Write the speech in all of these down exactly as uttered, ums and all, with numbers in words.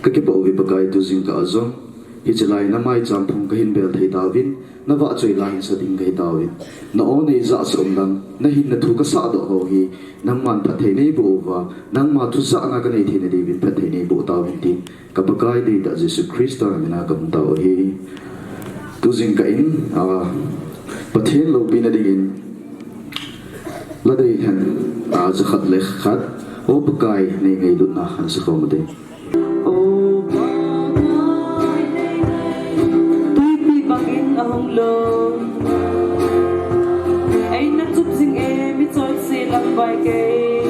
Ka kipah uve Pakai, tu jingkah a jong hiche lai na maicham phung ka hin bel thei tauvin, na vahchoi la hin sa ding ka hi tauvin. Na aw nei jahsah um lang, na hinna thu ka sahdoh ho hi, nangman phatthei nei boh uva, nangma thujahna ka nei theina diuvin phatthei nei boh tauvin tin, ka Pakai deitah Jesu Christa mina ka hung tao u ahi. Tu jingkah in, ah, Pathen loupina dingin, la dei hen, ah, jakhat le khat, O Pakai, nei ngailutna han sa khom u te. O Pakai, tuipi bangin ahung lou. Eina chup jing e, michonse lamvai kei.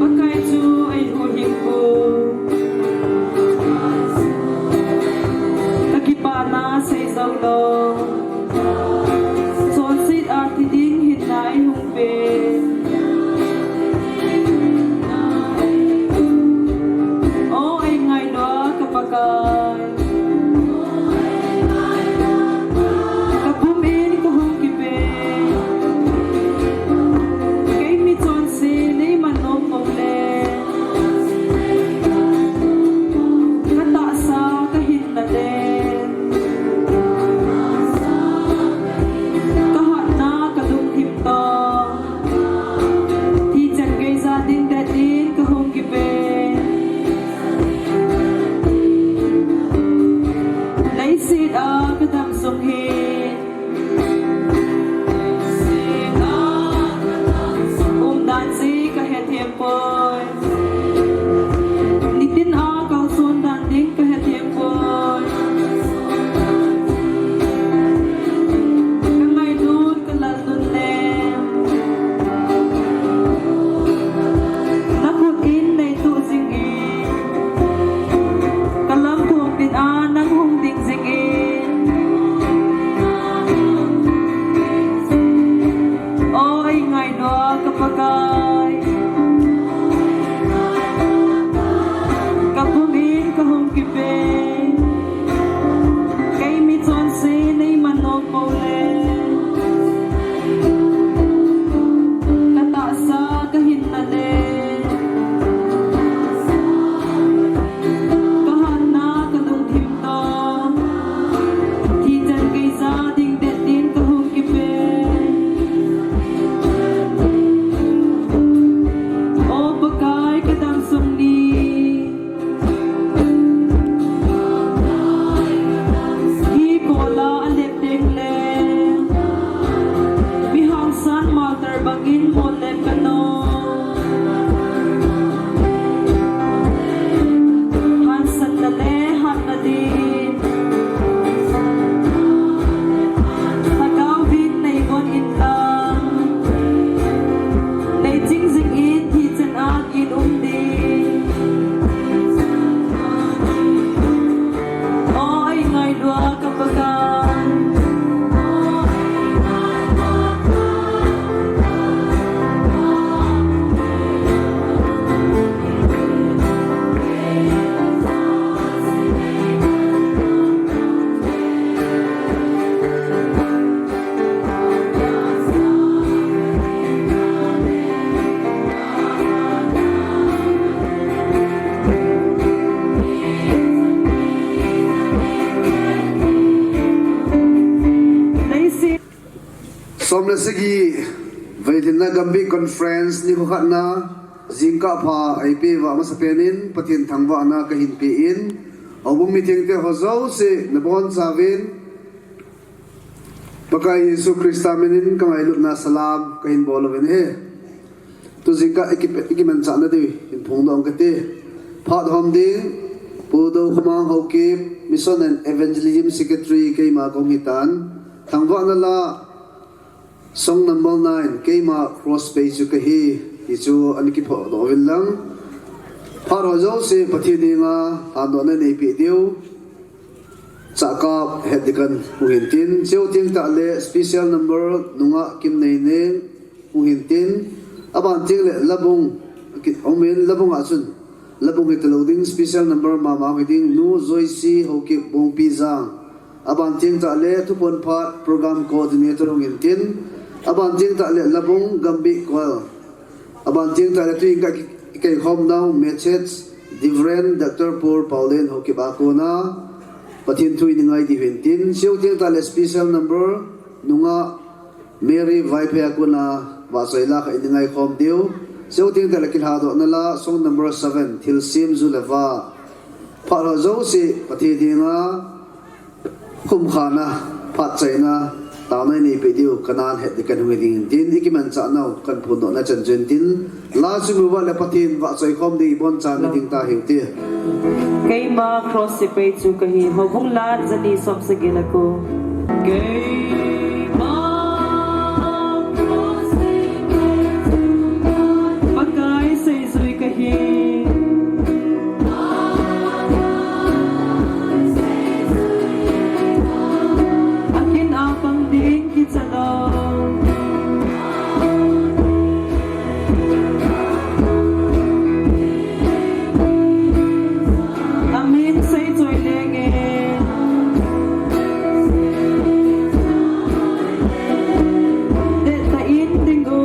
Pakai chu eihuhhing poi. Ka kipana sei jou lou. Chonset a thi ding hinna eihung pe. O eingailua ka Pakai. Ka pum in ka hung kipe. Kei michonse nei man nom pou le. Ka tahsa ka hinna le. Ka hatna ka lungthim toh. Thi chan geija ding det in ka hung kipe. Leiset a ka dam sung hi. Umdan jeh ka hethem poi. Nitin a kalson dan ding ka hethem poi. Ka ngailut ka lallut le. Na khut in nei tuh jing in. Ka lam thum tin a nang hung ding jing in. O eingailua ka Pakai. Ka pum in ka hung kipe. Kei michonse nei man nom pou le. Ka tahsa ka hinna le. Ka hatna ka lungthim toh. Thi chan geija ding det in ka hung kipe. O Pakai ka dam sung ni. Hi kola a lep teng le. Mi hangsan martyr bangin mol le ka nom. Hansatna le hatna din. Lhagao vin nei von in lang. Nei ching jing in thi chan a in um ding. O eingailua ka Pakai. Som le sagi, Veilhinna Gambih Conference nikho khatna, jingkah pha eipeh uva masapen in Pathen thangvahna kahin pe in, houbung mithengte ho jouse nabonchauvin, Pakai Jesu Christa minin kangailutna salam kahin bol uvin ahi. Tu jingkah iki, ikimanchahna diu hin phongdoh ing kate. Phat hom ding, Pu Dokhomang Haokip, Mission and Evangelism Secretary keima kahung hitan. Thangvahna la, song number nine, keima cross pei chu kahi, ti chu ana kiphodoh uvin lang. Phat ho jouse Pathen henga handohna neipeh diu. Chahkap het ding kan hung hintin, chuteng tahle special number nungah Kimneineng hung hintin, aban tengle Labung, hung in Labung a chun, Labung hitalou ding special number mama hung hi ding, Nu Joyce Haokip Bongpijang. Aban teng tahle Thuphon Phat program coordinator hung hintin, aban teng tahle Labung Gambih Choir. Aban teng tahle tuin ka ki, Kei khom nau message, Reverend Doctor Paul Paulin Haokip a kona Pathen thu i ngai diu hin tin, seo tieng tah le special number nunga Mary Vaiphei a kona vahchoi la kha i ngai khom diu. Seo tieng tah le kilhadohna la song number seven, Thilsem Ju le Va. Phat ho jouse Pathen dinga khumkhana, phatchaina, taona i neipe diu, kana het ding kan hung ding tin, i kimanchah nau, kan phondohna chan chun tin, la chu mu va le Pathen vahchoi khom ding i bonchan ding ta hiu ti. Keima cross i pei chu kahi, Houbung la jani som sagi le ko. Keima cross i pei chu kahi, Pakai seijui kahi. Akin a pang ding kicha lou. Amin seichoi lenge. Dettah in ding un.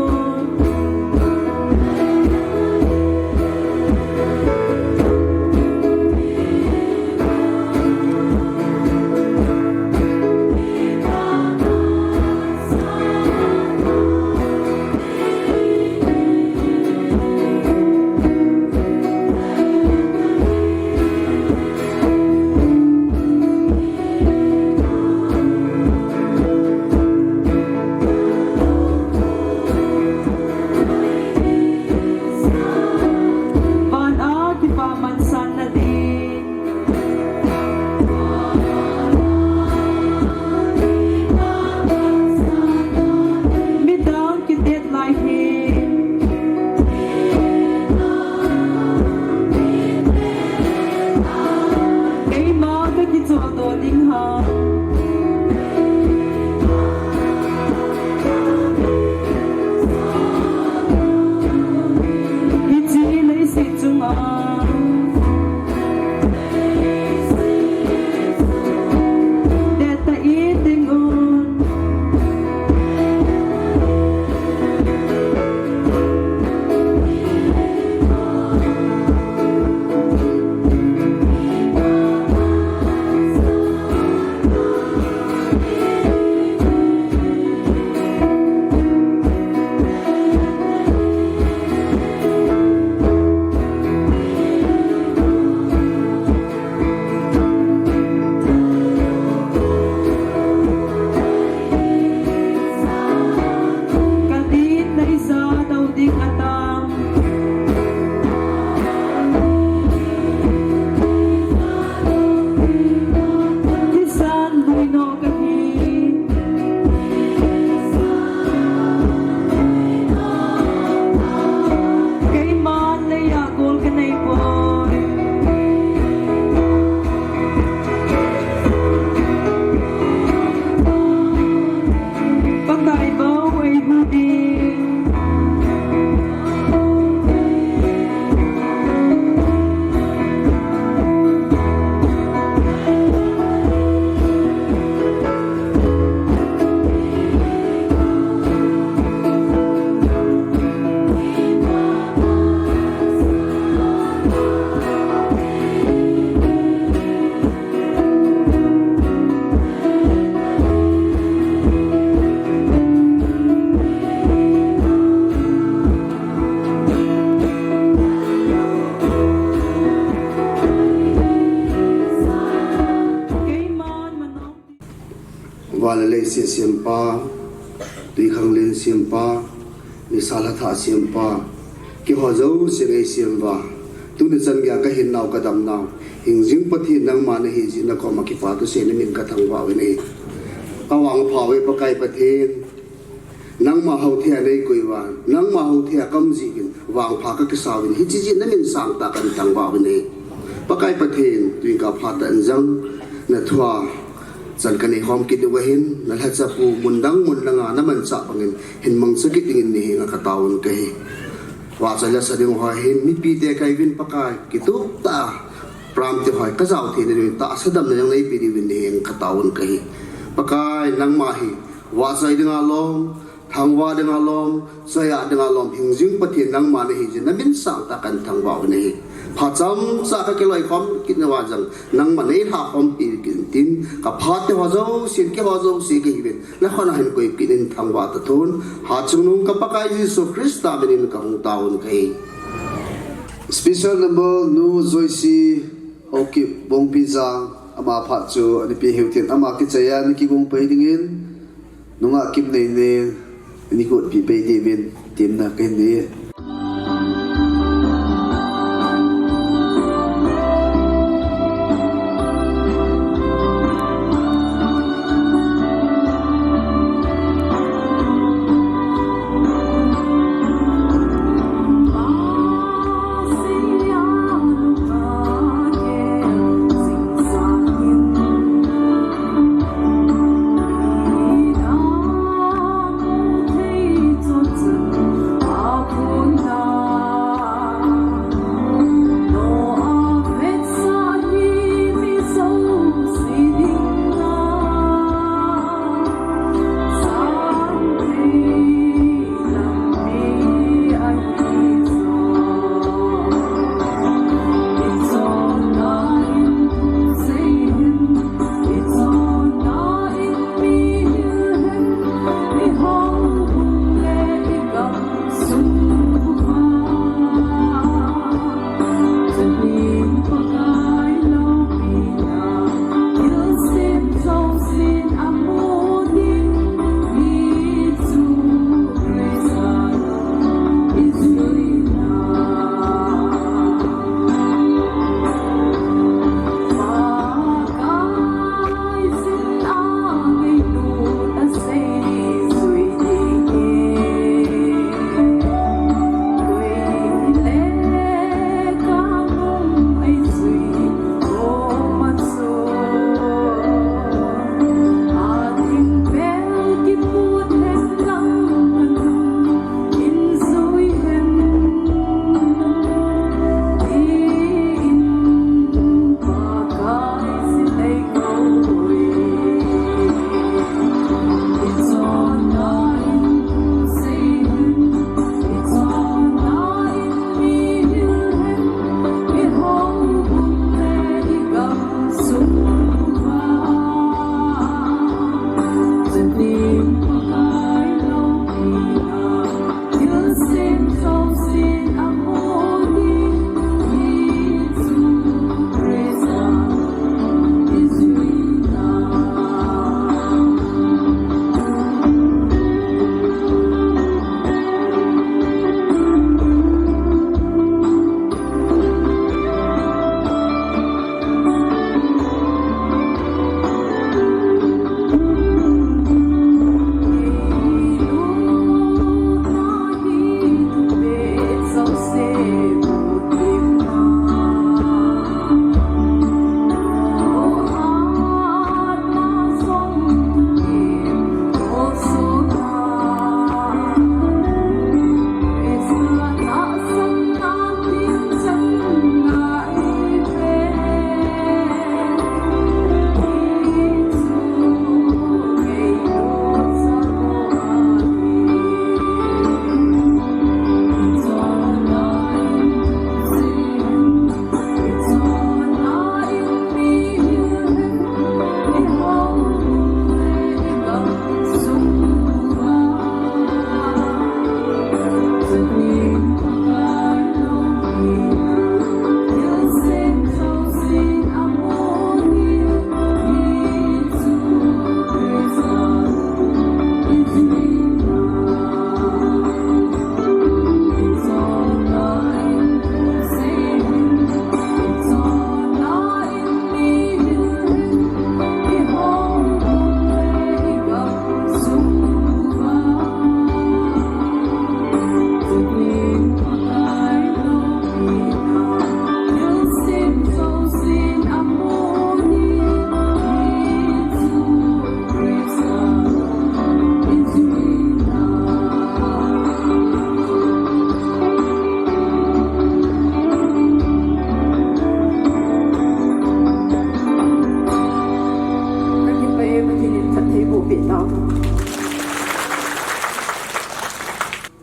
Van a kipamansanna ding. Midang kitet lai hi. Keima kakichoh doh ding ham. Hiche leiset chunga dettah in ding un. Kadin na ija dau ding atam. Kisan lui no kahi. Keiman leiya gol kanei poi. Pakai bou eihuh ding. Van le leiset sempa, twikhanglen sempa, nisa lha thah sempa, keiho jouse nei sem uva, tuni chan geiya kahin nau kadam nau, hingjing Pathen nangma nahi jeh in nakoma kipa thusei in namin kathangvah uvin ahi. Kavangpha uve Pakai Pathen. Nangma hou thei a neikoi uva, nangma hou thei a kaum jeh uvin, vangpha kakisa uvin, hiche jeh in namin sangtah a kathangvah uvin ahi. Pakai Pathen, tuin kaphat tah in jong, nathua chan kanei khom kit uva hin, nalhacha pu mun dang mun dang a namanchah bangin, hin mangcha kit dingin nahenga katao un kahi. Vahchoi la sa ding ho hin, mipite kahiuvin Pakai, kitup tah a, pram te ho kajao theina dingin, tahsa damna jong neipe diuvin nahenga katao un kahi. Pakai, nangma hi, vahchoi dinga lom, Thangvah dinga lom, soiya dinga lom, hingjing Pathen nangma nahi jeh in namin sangtah a kahin thangvah u ahi. Phat chomcha kakiloi khom kit nauva jong, nangman neilha khompi kit in tin, kaphat teho jouse, keiho jouse kahiuvin, nakhut a hin koi kit in thangvah tathon, Hatchungnung ka Pakai Jesu Christa minin kahung taovin ahi. Special number, Nu Joyce Haokip, Bongpijang, ama phat chu ana pe hiu tin, ama kichai a ana kigong pai dingin, Nungah Kimneine, ana kihoupi pai diuvin, temna kahin nei e.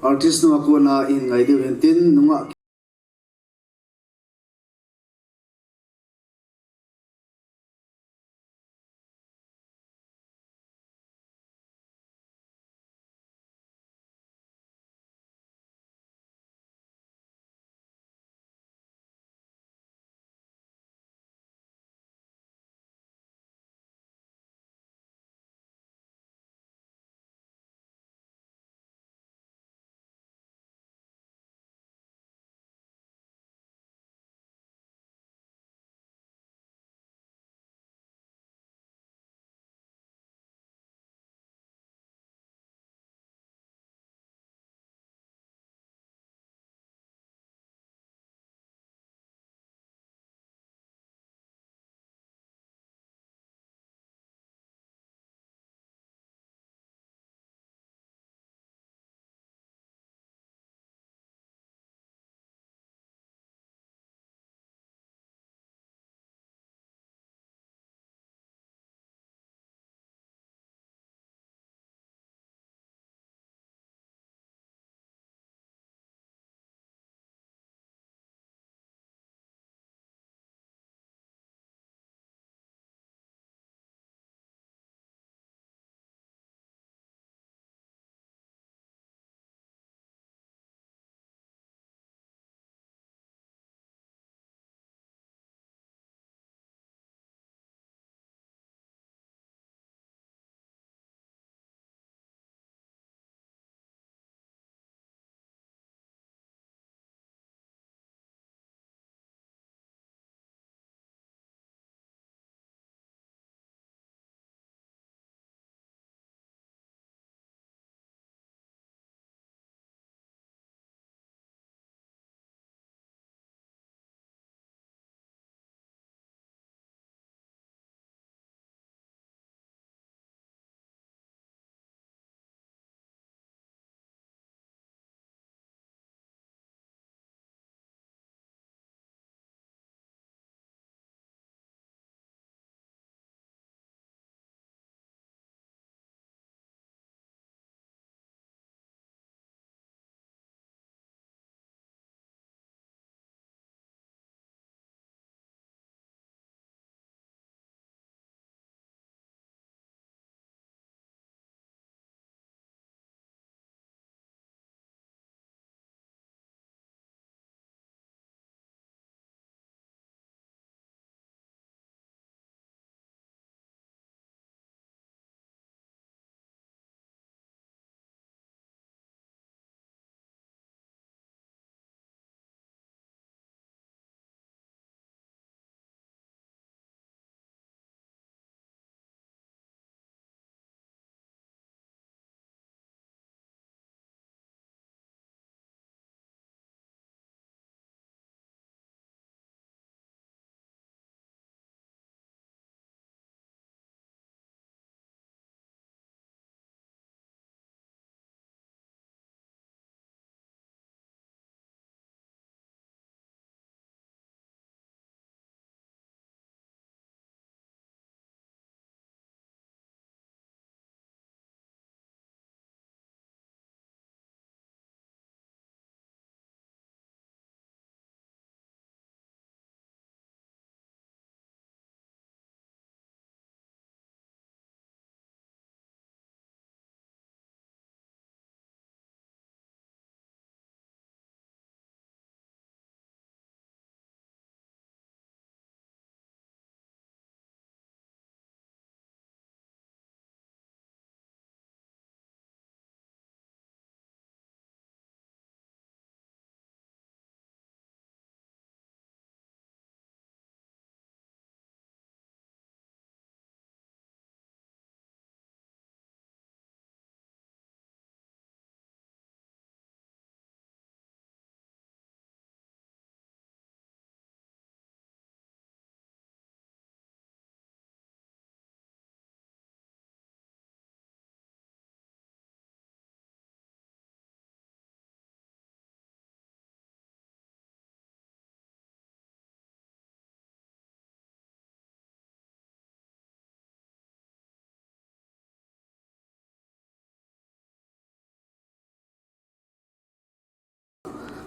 Artist nu a kona in ngai diu hin tin nungah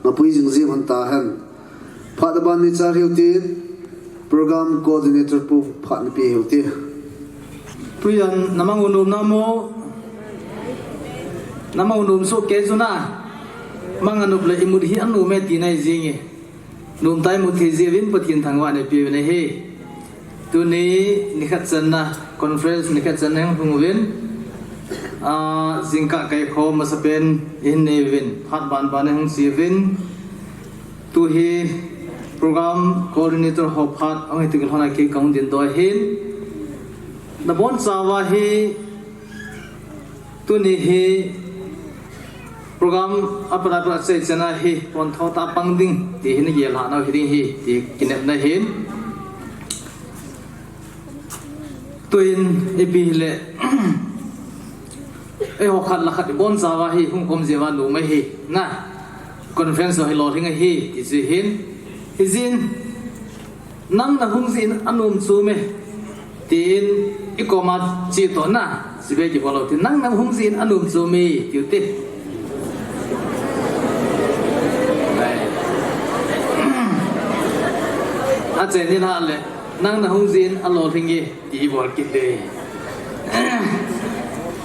Mapui jing jing hon ta hen. Phat aban ni cha hiu tin, program coordinator pu phat ni pi hiu ti. Puiyan, namang unum namo. Namang unum so ke juna. Mang anup le imut hi anu me ti nai jingi. Num tai mut hi jivin Pathen thangvah ni pi vin hi. Tuni nikhat channa conference nikhat channa hung hung vin. A, jingkah kai kho masapen in ni vin. Phat ban ban hung si vin. Tu hi program coordinator ho phat ang hi tikil hona ki kang din do hin. Na bon chawa hi tuni hi program apara para chai chana hi pon tho ta pang ding ti hin ye la na hi ding hi ti kinep na hin. Tuin ipi le ei ho khat la khat bon chawa hi hung kom jewa nu mai hi na conference hi lo hinga hi ti chi hin hi jin nang na hung jin anum chu me tin i koma chi to na si be ki bolo tin nang na hung jin anum chu me ti u te a che ni la le nang na hung jin a lo hingi ti bol kit de.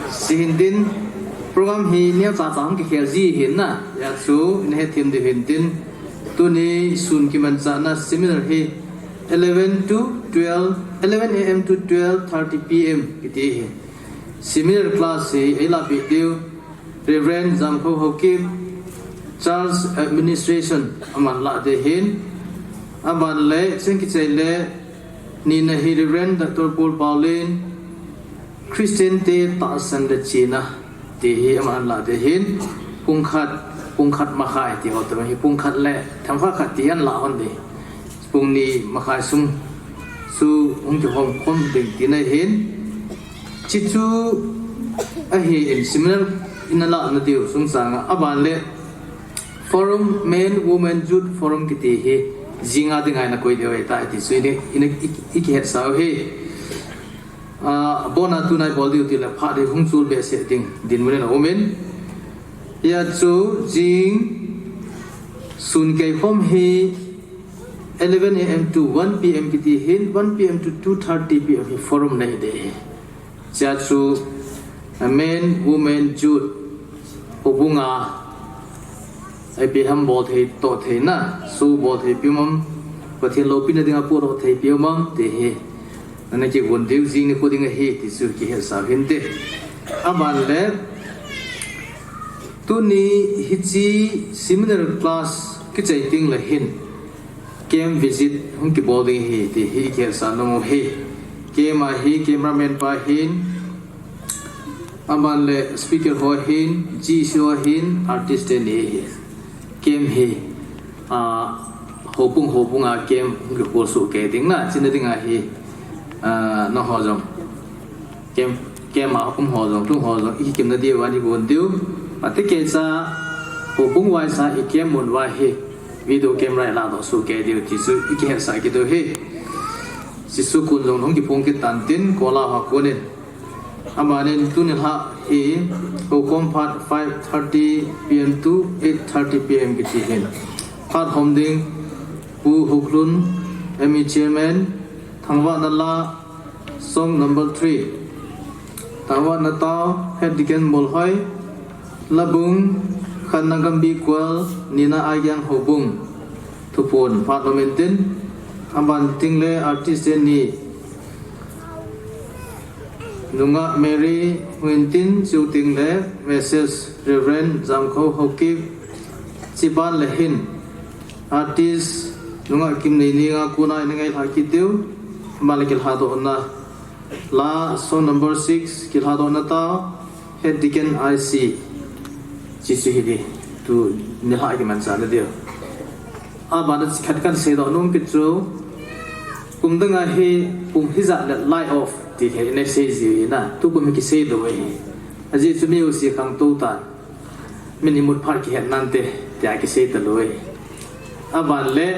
Si hin din program hi neo cha cha hung ki khel ji hin na ya chu in he thim de hin din tuni sun ki man cha na seminar hi eleven to twelve, eleven a m to twelve thirty p m ki ti hi. Seminar class hi ei la pi diu Reverend Jamkho Haokip, Church Administration aman la de hin. Aman le cheng ki chei le ni na hi Reverend Doctor Paul Paulin, Christian te ta san le china ti hi aman la de hin. Pung khat, pung khat makhai ti ho ta hi pung khat le thang khat khat ti an la hon de. Pung ni makhai sung su hung ki hom khom ding ti na hin. Chi chu ahi in seminar in a la na diu sung changa aban le forum, men, women, youth forum ki ti hi jinga ding ai na koi diu ai ta ti chu ini ini iki het sau hi. A, bona tu nai bol diu ti le pha di hung chul be se ding din mun na umin. Ya chu jing sun kai khom hi eleven a m to one p m ki ti hin, one p m to two thirty p m hi forum nei de. Cha chu, a, men, women, youth, ho bunga, ai pi ham bol thei, to thei na, su bol thei pi mam, Pathen lo pi na dinga pu to thei pi mam, te hi. Nana ki gon diu jing ni ko dinga hi, ti chu ki he sa hin te. Aban le, tuni hi chi seminar class ki chai ting le hin. Camp visit hung ki bol ding hi ti hi ki sa nung hi. Camp a hi cameraman pa hin, aman le speaker ho hin, G C ho hin, artist te ni hi. Camp hi, a, hopung hopung a camp hung ki bol su ke ding na, china ding a hi, a, na ho jong. Kem, kem a um ho jong, tung ho jong, i kim na diu, ani bun diu. Ati ke cha, ho bung wai sa, i kem mun wai hi, video camera la do su ke diu, ti su, i ki het sa ki diu hi. Si su kun jong, hung ki pung ki tan tin, ko la ha kunin. Amanin tuni ha hi, ho kom phat five thirty p m to eight thirty p m ki ti hin. Phat hom ding, Pu Huklun, M E chairman, Thangvah na la, Song number three. Thangvah na tao, Head Deacon Molhoi, Labung, Khanna Gambi Kual, Nina Aigyang Hobung. Thupun, phat lo mintin, aban ting le artist ni. Nunga Mary, Wintin, Chiu ting le, Message, Reverend, Jamkho, Hokip, Chiban le Hin. Artist, nunga kim nei ni nga kuna ina ngai lha ki diu, ma le ki lha do na. La, song number six, ki lha do na ta, Head Deacon I C. Chi chi hi di, tu ni lha ki man sa na diu. A ba na khat kan sei do nung ki chu, kum dang a hi, kum hi za le light off, ti he ne sei ji na, tu kum ki sei do e. A ji chu mi u si khang tu ta. Min imut phat ki het nante, tia ki sei ta lui. Aban le,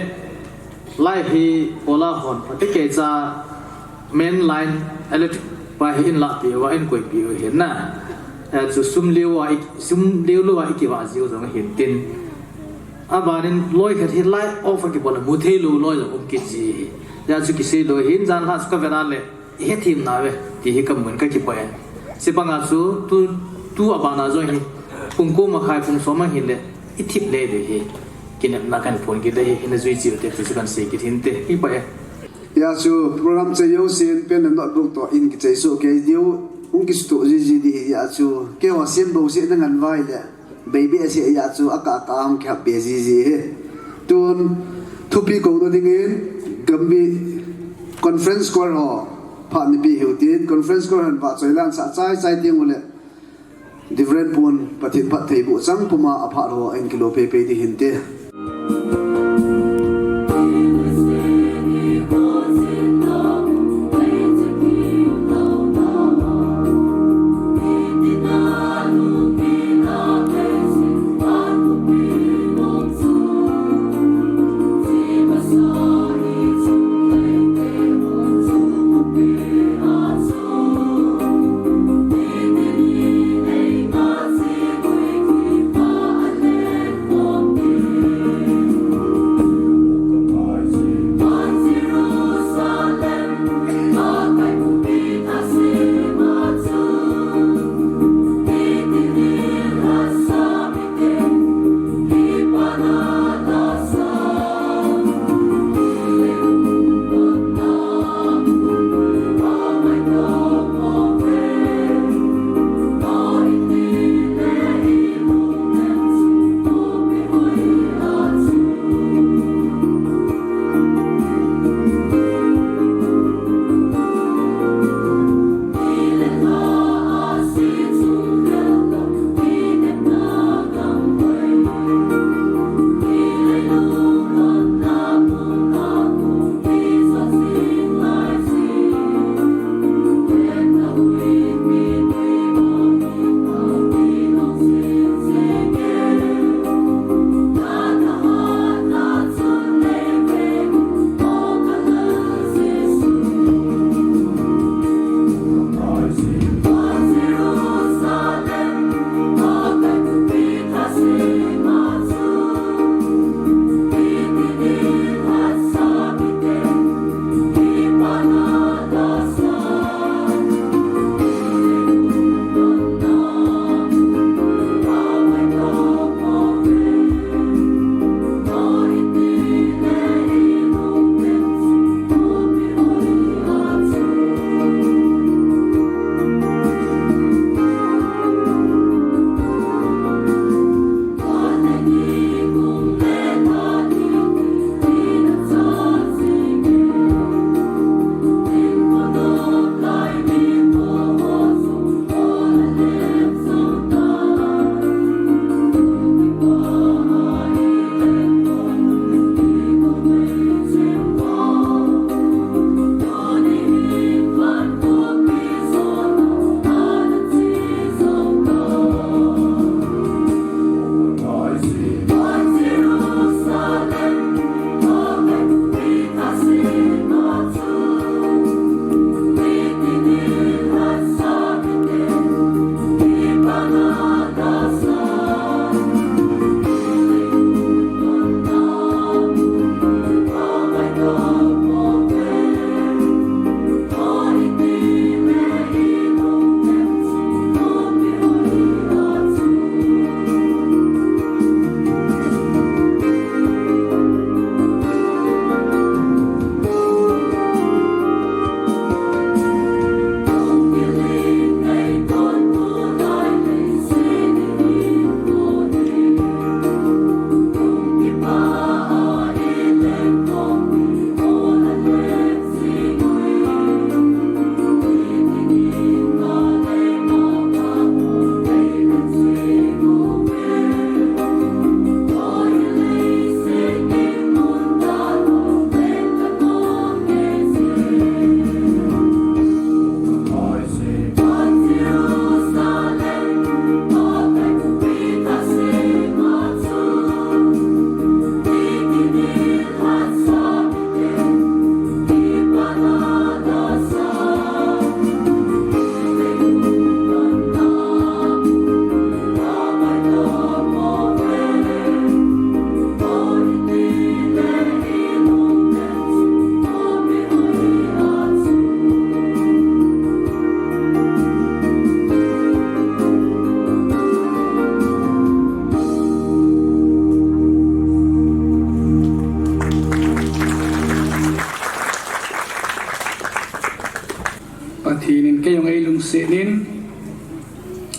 lai hi pola hon, pati ke cha main line electric pa hi in la pi wa in koi pi hin na. Eh, chu sum liu wa, sum liu lu wa i ki wa ziu zong hin tin. Abanin loi khat hi light off a kibol a mu thei lou loi jong um kit ji hi. Hijeh chun kisei lou hin jan lha chu ka vet a le, i hethem nave, ti hi ka mun ka kipah e. Chupang a chu tu, tu abana jong hi, pung ko makhai pung som a hile, i thip le de hi. Kinepna kan phon kit le hi, hina jui chiu te, ti chu kan sei kit hin te, i pah e. Hijeh chun program chei jousen pen le notebook toh in kichei soh kei diu, hung kisutoh jiji di hi hijeh chun, keiho sem bou seh na ngan vai le, baby a seh hijeh chun, akah kah a hung kihap be jiji hi. Tun, thupi kouna dingin, Gambih Conference Choir ho, phat nipi hiu tin, Conference Choir hon vahchoi lansah chai chai teng ule, Reverend pun Pathen phattheiboh chang puma aphat ho ahin kilo peipei di hinte.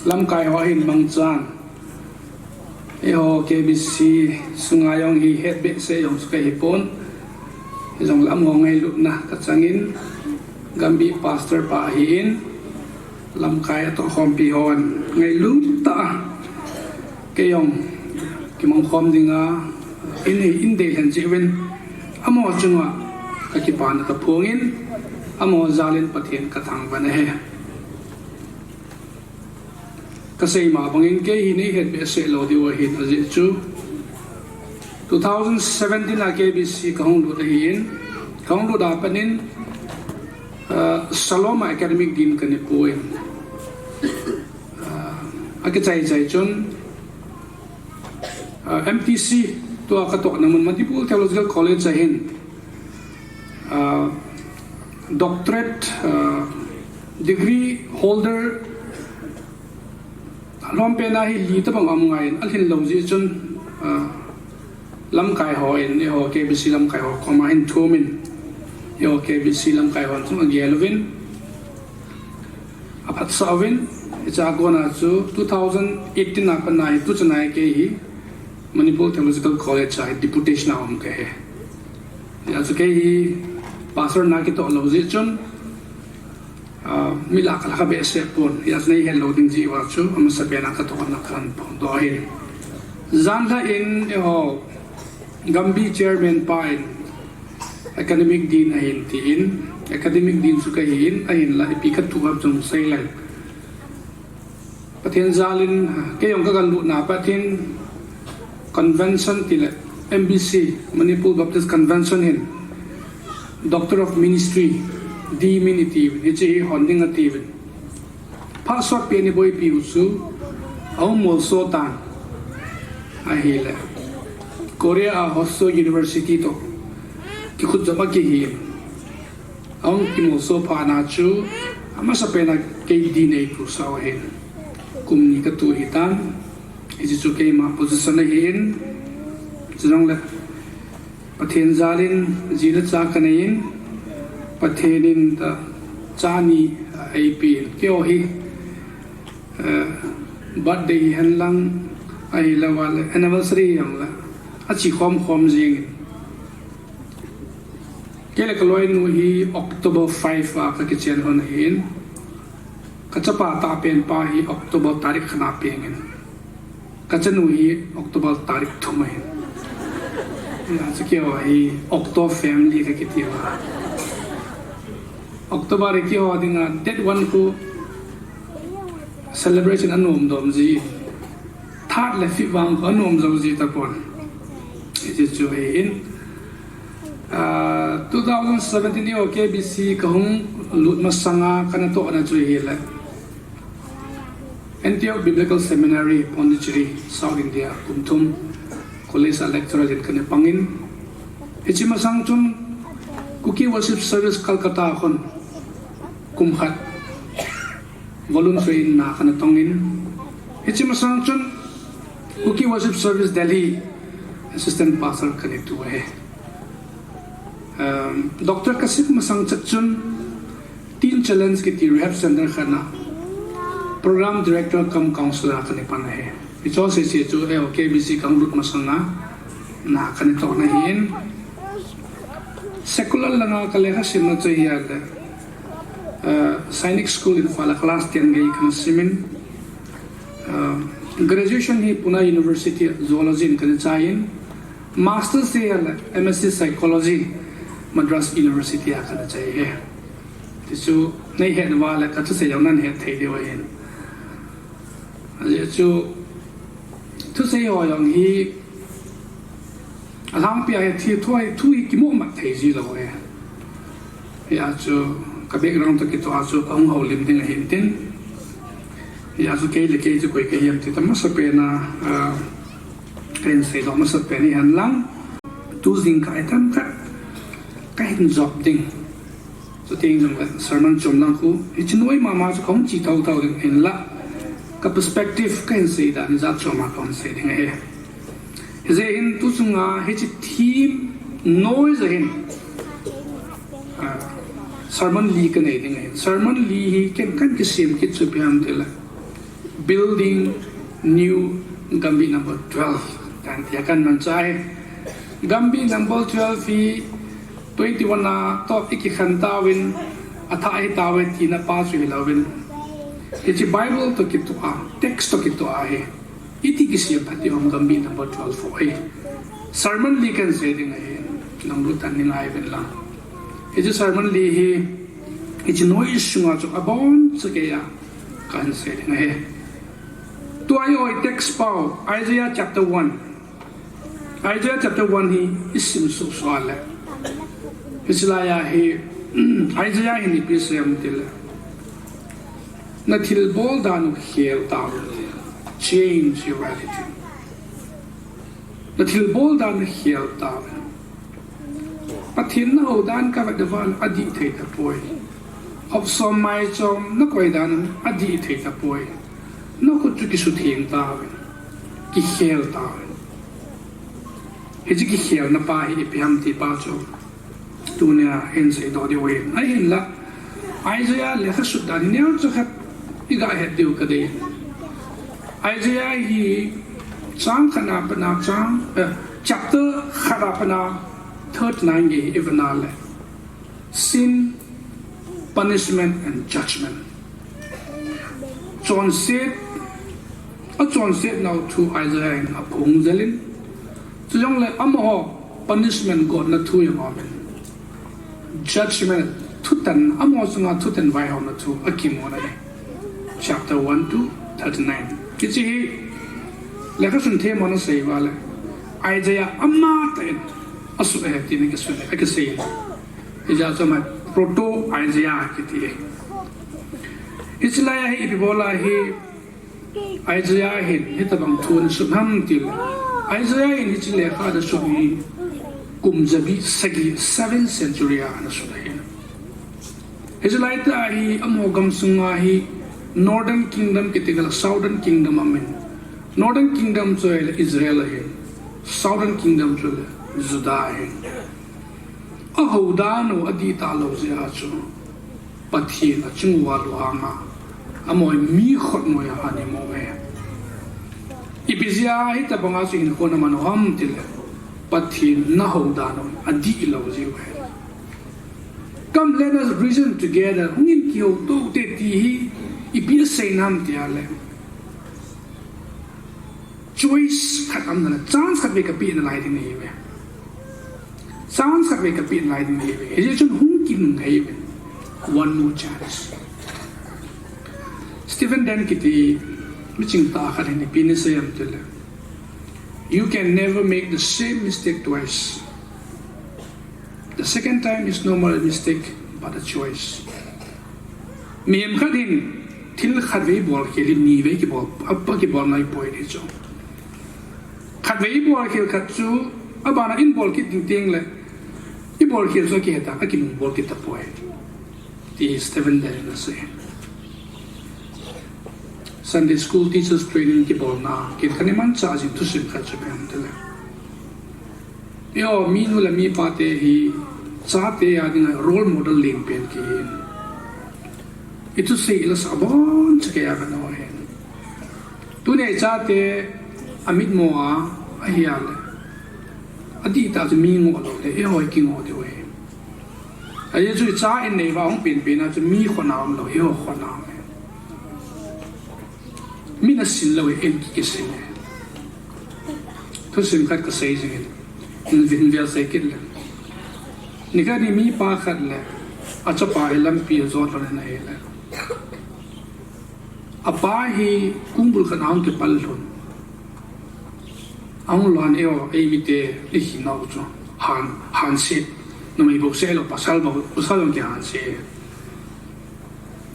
Lamkai ho hin mangchan, eiho K B C sunga jong hi het behseh jong chu kahi pon. Hijongle amaho ngailutna kachangin, Gambi pastor pa ahin, lamkai atoh khompi hon ngailut tah a kei jong kimang khom dinga in, in dei lhen jeh uvin, amaho chunga kakipana kaphongin, amaho jalin Pathen kathangvah e. Kasei ma bangin kei hi neihet behseh lou diu ahin, ajeh chu two thousand seventeen a K B C kahung lut ahin, kahung lut a panin, ah, Shalom a academic dean kana pui. Ah, akichai chai chun, ah, M T C, tua katohna mun Manipur Theological College ahin, ah, doctorate, ah, degree holder alhompen a hi li tabang aum ngai in, alhin lou jeh chun, ah, lamkai hon, eiho K B C lamkai ho koma hin thumin, eiho K B C lamkai hon chun agel uvin, aphatsah uvin, hichea kona chu two thousand eighteen a pat a hi tuchan a hi kei hi Manipur Theological College a hi deputation a um kahi. Hijeh chun kei hi pastor na kitoh lou jeh chun, ah, mi lah kalah kha behseh pon, hijeh chun neihet lou ding jeh uva chu amasapen a katohna kahin phongdoh ahi. Janhi in eiho Gambi chairman pa in academic dean ahin tin, academic dean chu kahin, ahinla ipi katoh ham chu seileng. Pathen jalin, kei jong kagalutna pat hin convention tile M B C, Manipur Baptist Convention hin Doctor of Ministry, D Min itiuvin, hiche hi hon ding atiuvin. Phat sotpi a eiboipiu chu ahung molso tan ahile, Korea a Hoseo University toh kikhutjop akihin. Ahung kimolso phat a chu, amasapen a kei dean eipusah u ahin. Kum ni katoh ahitan, hiche chu keima position ahin, chujongle Pathen jalin ji le cha kanei in, Pathen in ta cha ni eipen, keiho hi, eh, birthday hihen lang, ahilouleh anniversary hijongle, ache khom khom jengin. Kei le kaloinu hi October five a kakichen lhon ahin, kachapa tahpen pa hi October tarik khat a pengin, kachanu hi October tarik thum ahin. Hijeh chun keiho hi Octo family kakiti uva. October hi keiho dinga date one khu celebration anom dom ji. Third le fifth vang khu anom jou ji tapon. Hiche chu ahin, ah, two thousand seventeen eiho K B C kahung lut masanga kanatohna chu ahile Antioch Biblical Seminary, Pondicherry, South India, kum thum college a lecturer in kana pangin. Hiche masang chun Kuki Worship Service Calcutta khun kum khat voluntary in na kana tongin. Hiche masang chun Kuki Worship Service Delhi assistant pastor kana tu ahi. Um, doctor kasem masang chet chun Teen Challenge kiti rehab center khat a program director cum counselor a kana pan ahi. Hiche jouse chu eiho K B C kahung lut masanga na kana tohna ahin. Secular langa kalekha simna chu ahile, uh, Sainik School Imphal a class ten gei kana simin, uh, graduation hi Pune University Zoology in kana chaiyin, Masters hi ahile M S C Psychology, Madras University a kana chai ahi. Tichu neihet uva le kathusei jong nahet thei diu ahin. Ajeh chu thusei ho jong hi alhangpi a hi thi thu hi, thu hi kimohmat thei ji lou ahi. Hijeh chun ka background toh kitoh a chu kahung houlim ding ahin tin. Hijeh chun kei le kei chu koi kahi ham ti tah masapen a, ah, kahin seidoh masapen hihen lang. Tu jingkah hi themkhat kahin jop ding. Chuteng jongle sermon chom lang khu, hiche noi mama chu kahung che thotho ding ahinla, ka perspective kahin sei dan hi jat chom a kahung sei ding ahi. Hijeh hin tu chunga hiche theme noi jeh hin, ah, sermon li kanei ding ahi. Sermon li hi ken kahin kisem kit chu ipi ham tile, Building New Gambih number twelve. Tan tia kan man chai. Gambih number twelve hi twenty-one a toh i kikhen tauvin, athah ahi tauve tina pa chu hilouvin. Hiche Bible toh kitoh a, text toh kitoh a hi. Iti kisem phat ding ham Gambih number twelve ho hi. Sermon li kan sei ding ahi. Nanglut tan ni ngai uvin lang. Hiche sermon li hi, hiche noi sunga chu abonchauva kahin sei ding ahi. Tua i text pau, Isaiah chapter one. Isaiah chapter one hi i sim suh suh le. Hiche laiya hi, Isaiah hin ipi asei em tile. Na thilbol dan u khel tau. Change your attitude. Na thilbol dan u khel tau. Pathen na hou dan ka vet uva le adih thei tapoi. Hop som mai chom na koi dan adih thei tapoi. Na khut chu kisutheng tau. Kikhel tau. Hiche kikhelna pa hi ipi ham ti pa chu. Tunia hin seidoh diu ahin. Ahinla, Isaiah lekha sut dan hi neocha khat i gahet diu kadei. Isaiah hi chang khat a pat a chang, eh, chapter khat a pat a thirty-nine gei i vet na le. Sin, punishment and judgment. Chonset, achonset nau thu Isaiah in aphong jel in. Chujongle amaho punishment gotna thu jong aum in. Judgment, thutan, amaho chunga thutan vaihaona thu akimu na ahi. Chapter one to thirty-nine. Hiche hi, lekha sun themhon asei uva le. Isaiah amatah in, asut ahi tina kisun, akisei. Hijeh chun ama Proto Isaiah kiti. Hiche laiya hi ipi bol a hi Isaiah hin hitabang thu ana sut ham tile. Isaiah hin hiche lekha ana sut hi kum jabi sagi, seventh century a ana sut ahi. Hiche laitah hi amaho gamsunga hi Northern Kingdom kiti kala Southern Kingdom aum in. Northern Kingdom chu ahile Israel ahi. Southern Kingdom chu ahile Judah ahi. Ahou dan u adih talou jeh a chu Pathen achung uva lunghang a, amaho mi khut noiya ana imu e. Ipi jeh a hitabanga chu hinkho ana man u ham tile, Pathen na hou dan u adih lou jeh u ahi. Come, let us reason together. Hung in kihou tou te ti hi ipi asei nam tia le. Choice khat aum nalai, chance khat vei kapeh nalai ding ahi ve. Chance khat vei kapeh nalai ding ahi ve. Hijeh chun hung kinung ahi ve. One more chance. Stephen Denn kiti miching tah khat hin ipi ana sei em tile. You can never make the same mistake twice. The second time is no more a mistake, but a choice. Mihem khat hin thil khatvei bol khel hi nivei kibol, apa kibol ngai poi ti chu. Khatvei bol khel khat chu, abana in bol kit ding teng le, i bol khel chu akihet a, akinung bol kit tapoi. Ti Stephen Denn in asei. Sunday School Teachers Training kibolna, ken kana manchah jing thusim khat chu ipi ham tile. Eiho, minu le mipa te hi, chate a dinga role model len pen kihi in. I thusei i la sah abonchauva kei a kana ho hin. Tunia i chate amitmo a, ahi a le. Adih tah chu mi ngoh lou le, eiho i kingoh diu ahi. Ajeh chu i cha in nei uva hung pen pen a chu mi khut a um lou, eiho khut a um e. Min asin lou e, in ki, kisin e. Thusim khat kasei jing in. In vin vel sei kit le. Nikhat hi mipa khat le achapa hi lampi a jot lhon in ahile. Apa hi kungbul khat a hung kipal lhon. Ahung lhon eiho, eimite i hinau chu. Han, hanse. Numei bou seh lou, pasal bou, pasal bou kihanse.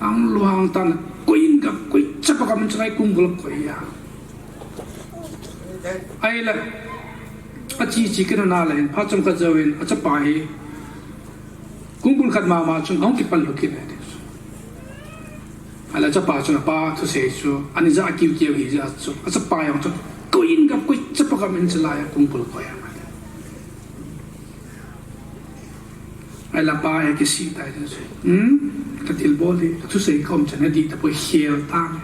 Ahung lhon tan, koi in gam, koi chapa gam in chalai kungbul koi a. Ahile, achi chi kit na le, phat chomkhat jouvin, achapa hi, kungbul khat mama chun, ahung kipal lhon kit e. Ahile achapa chun, apa thusei chu, ani ja kiu kiu hi ja chu, achapa jong chu, koi in gam, koi chapa gam in chalai a kungbul koi a. Ahile apa hi kisih tai chu. Hmm? Ka thilbol hi, ka thusei ka umchan adih tapoi khel tang.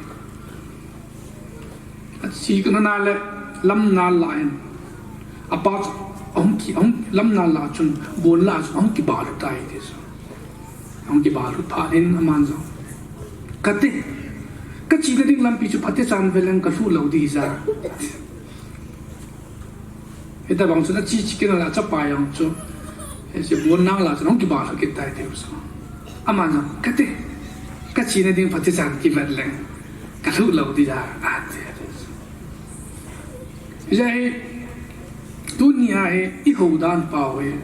Chi kana le lam nal la in. Apa chu ahung ki, ahung lam nal la chun, bon la chun, ahung kibal u tai ti chu. Ahung kibal u phat in aman jong, "Kate, ka china ding lampi chu phatechan veleng ka lhuh lou ding ja." Hitabang chun achi chi kit a le achapa jong chu, hiche bon nal la chun ahung kibal u kit tai ti chu. Aman jong, "Kate, ka china ding phatechan kivet leng ka lhuh lou ding ja," ati. Hijeh a hi, tunia hi, i hou dan pau hi,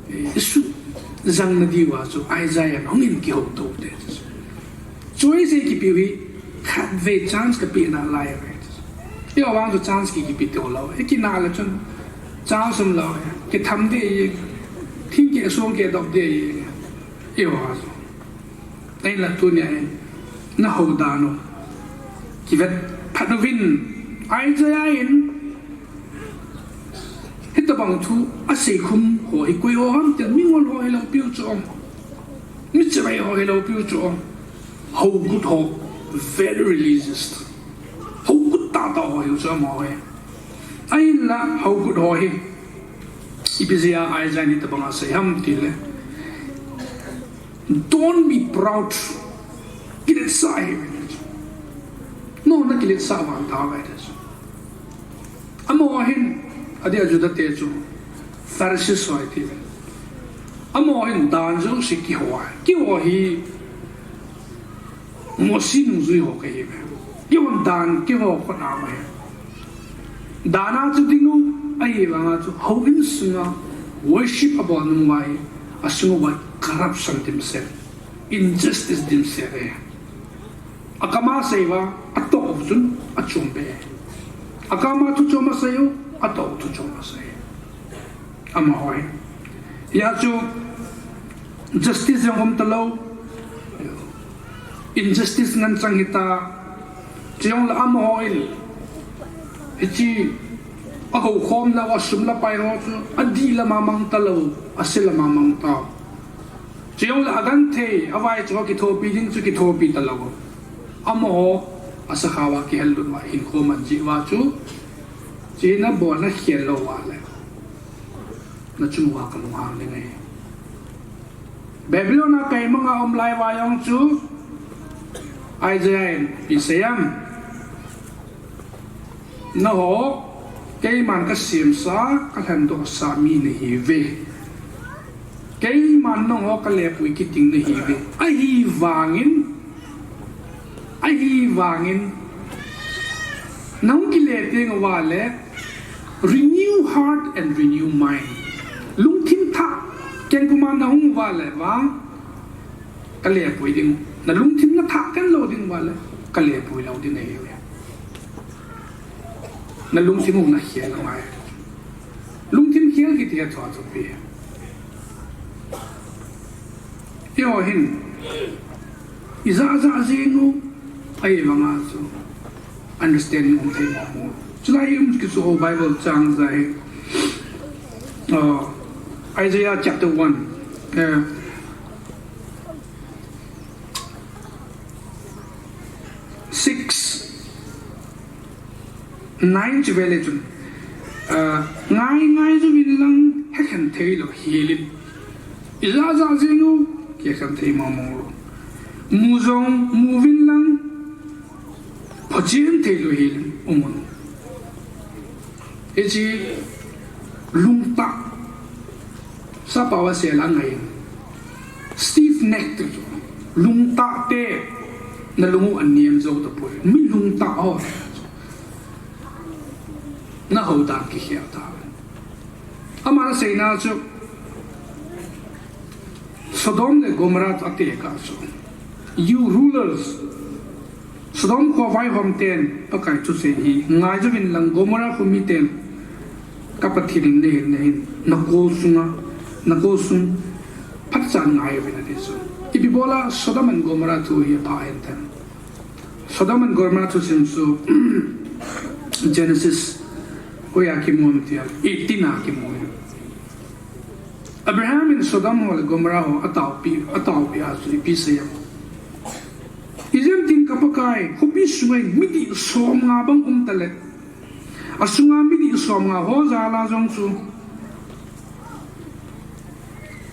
eh, i sujang na diuva chu, Isaiah in hung in kihou to te. Chu Isaiah kipiu hi, khatvei chance kapeh nalai ve. I vang chu chance ki, kipe to lou. I kinah le chun, chance um lou. Kitham ding, thing keh, song keh dop ding. I vang chu. Ahinla tunia hin, na hou dan u kivet phat uvin, Isaiah in hitabang thu asei khum ho hi koi ho ham ti le, mingol ho hilou piu chu um. Mi chibai ho hilou piu chu um. Hou gut ho, very religious. Hou gut tahtah ho hiu chu amaho hi. Ahinla hou gut ho hi, ipi jeh a Isaiah in hitabang asei ham ti le, "Don't be proud." Kiletsah hih un. Nangho na kiletsah vang tauve ti chu. Amaho hin, adeh a Juda te chu, Pharisees ho ahi ti ve. Amaho hin dan jouse kihou a. Kihou hi Mosi nungjui ho kahi ve. Kihou dan kihou khut a ma hi. Dan a chu ding u, ahivang a chu houin sunga worship abol nung uva hi, asung uva corruption dimset, injustice dimset ahi. Akam a sei uva, atoh u chun achom be. Akam a thu chom asei u, atoh u thu chom asei. Amaho hi. Hia chu justice jong um talou. Injustice ngen chang hita. Chujongle amaho in, hiche ahoukhom lou a sum le pai ho chu adih lam a mang talou, ase lam a mang tao. Chujongle agenthei, avaicha ho kithopi ding chu kithopi talou. Amaho asakhao a kihel lut uva hinkho man jeh uva chu, hiche nabol nakhel lou uva le, nachung uva kalunghang ding ahi. Babylon a kaimang a um lai uva jong chu, Isaiah in ipi asei em? Nangho, keiman kasemsa, kalhendohsa mi nahiuve. Keiman nangho kalepui kiting nahiuve. Ahivangin, ahivangin, nahung kile teng uva le, renew heart and renew mind. Lungthim thah keng puma nahung uva le vang, kalepui ding. Nalungthim nathah keng lou ding uva le, kalepui lou ding ahiuve. Nalungthim u nakhel u ngai. Lungthim khel kiti hi athua thupi. Eiho hin, ijat jat jeng u, ahivanga chu understanding um thei mong mong. Chulai hi um kisu Bible chang jat hi, uh, Isaiah chapter one, uh, six, nine chu vele chun, uh, ngai ngai jouvin lang hekhen thei lou helin. Ijat jat jeng u, kikhen thei mong mong lou. Mu jong muvin lang, phachen thei lou helin umun. Hiche lungtah, sappao a seila ngai. Stiff neck ti chu. Lungtah te, nalung u anem jou tapoi. Mi lungtah ho. Nahou dan kikhel tauve. Aman aseina chu, Sodom le Gomorrah chu atekah chu, you rulers, Sodom kho vaihom ten, Pakai thusei hi ngai jouvin lang, Gomorrah kho miten, ka Pathen in neihin, neihin, nakol sunga, nakol sung phatechan ngai uvin ati chu. Ipi bola Sodom and Gomorrah thu hi apha hen tem? Sodom and Gomorrah thusim chu Genesis, hoiya kimu em tia, eighteen a kimu e. Abraham in Sodom ho le Gomorrah ho ataopi, ataopi a chu ipi asei em? Ijemtin ka Pa Pakai, khopi sunga midih somnga bang um tale, asunga midih somnga ho jal a jong chu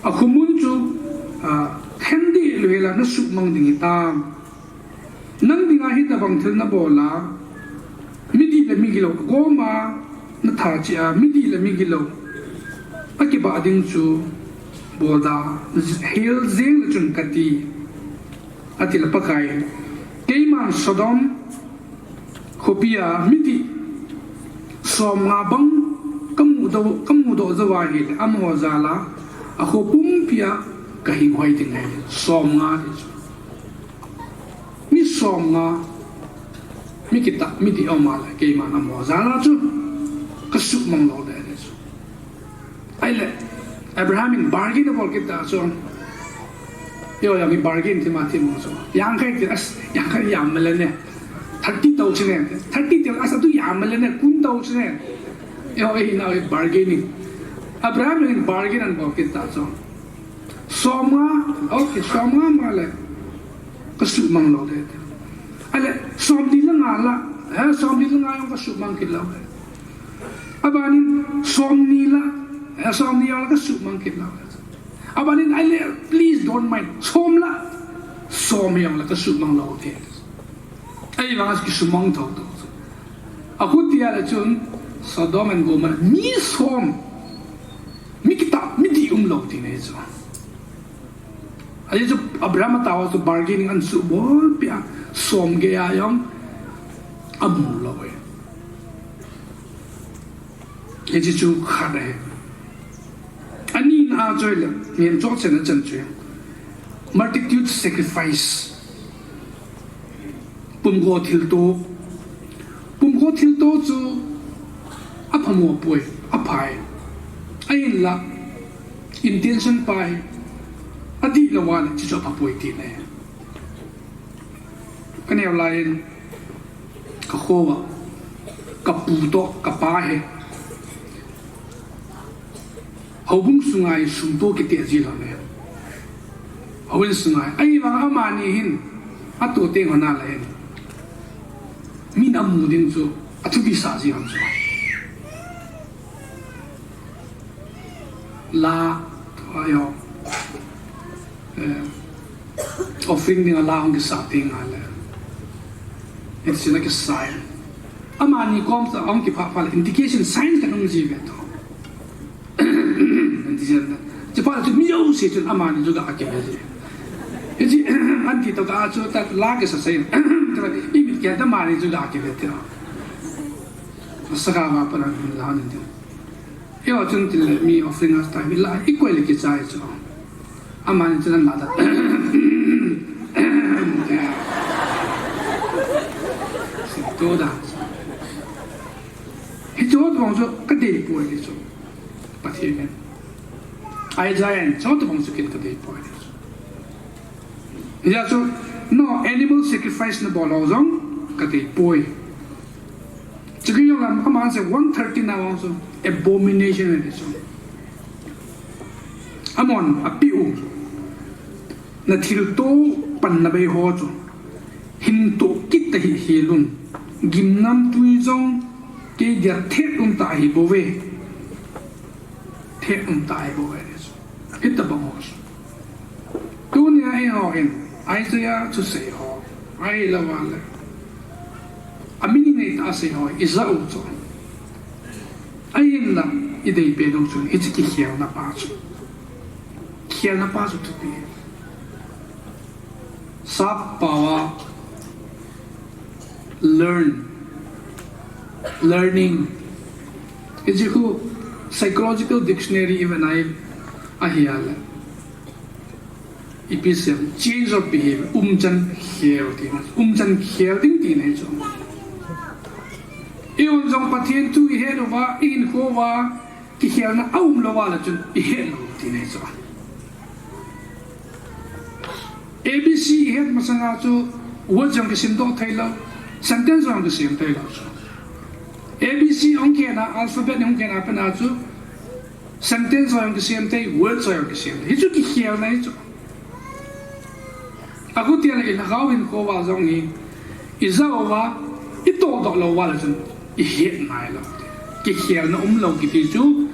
akhomun chu, a, khen dih lou hela nasuhmang ding hitam. Nang dinga hitabang thil nabol a, midih le migilou, goma natha cheh a, midih le migilou akibah ding chu bolda hel jeng le chun kati, ati le Pakai, keiman Sodom khopia midih somnga bang kamudoh, kamudoh jou ahile, amaho jal a akho pumpia kahinghoi ding ahi. Somnga ti chu. Mi somnga, mi kitah, midih aum a le, keiman amaho jal a chu kasuhmang lou ding ahi chu. Ahile, Abraham in bargain abol kit ta chu. Eiho jong i bargain thim a thim chu. Yangkhai ti, as, yangkhai yam male ne. Thirty tou chu ne. Thirty ti, as, atu yam male ne, kum tou chu ne. Eiho, eiho, eiho bargaining. Abraham in bargain abol kit ta chu. Somnga, okay, somnga ma le. Kasuhmang lou ding. Ahile, somni le nga la. He, somni le nga jong kasuhmang kit lou ding. Abanin somni la, eh, somni jong la kasuhmang kit lou. Abanin ahile, please don't mind. Som la, som jong la kasuhmang lou te. Ahivang a kisumang thou thou. Achuti a le chun, Sodom and Gomorrah, mi som, mi kitah, midih umlou tina ahi chu. Ajeh chu Abraham ataoho chu bargaining ahin subol peh a, som gei a jong amu lou e. Hiche chu khat ahi. Anina a chu ahile, mihem chonsetna chan chu ahi. Multitude sacrifice. Pumkho thilto. Pumkho thilto chu aphamo poi, aphai. Ahinla, intention pai, adih lou a le, hiche chu apha poi tina ahi. Kaneo lai in, kakho a, kapu toh, kapa hi. Houbung sunga hi sum to kiti ji lou le. Houbung sunga hi. Ahivang amani hin, atoh teng ho nalai hin. Min amu ding chu, athupi sah ji ham chu. La, ayo. Eh, offering dinga la hung kisah teng le. Hiche la kisah e. Amani kom sa hung kiphah phah le indication signs khat um ji ve to. Indication. Chuphat chu mi jouse chun amani chu ga kive ji. Hiche, aunty toh ga chu ta la kisa sai. Imit kei ta amani chu ga kive ti. Saka ma pa na la ni. Eiho chun tile mi offering a tai mi la, i koi le kichai chu. Amani chun la da. Sing to da. Hiche ho tobang chu kadei poi ti chu. Pathen in. Isaiah in, hiche ho tobang chu ken kadei poi ti chu. Hijeh chun, no, animal sacrifice nabol ho jong kadei poi. Chukit jong lam, aman asei one thirty na vang chu, abomination ahi chu. Amahon apeh u. Nathilto panna bei ho chu. Hin toh kit tahih hel un. Gimnamtui jong, kei dia thet um ta ahi bouve. Thet um ta ahi bouve. Hitabang ho. Tunia eiho hin, Isaiah thusei ho, ahilou le, amin nei tah a sei ho, ija u chu. Ahinla, idei pen u chu, hiche kikhelna pa chu. Kikhelna pa chu thupi. Sap pao a, learn. Learning. Hiche khu psychological dictionary ivet a ahile. Ipi seiyem, change of behavior. Umchan khel tina. Umchan khel ding tina ahi chu. Eihon jong Pathen thu ihet uva, ihinkho uva, kikhelna aum lou a le chun ihet lou tina ahi chu. A B C ihet masanga chu word jong kisimdoh thei lou, sentence jong kisem thei lou chu. A B C hung khen a, alphabet hung khen a pat a chu sentence jong kisem thei, word jong kisem thei. Hichu kikhelna ahi chu. Achuti le ilhagao hinkho uva jong hi Ijat uva, itoh doh lou uva le chun, ihet nai lou. Kikhelna umlou kiti chu,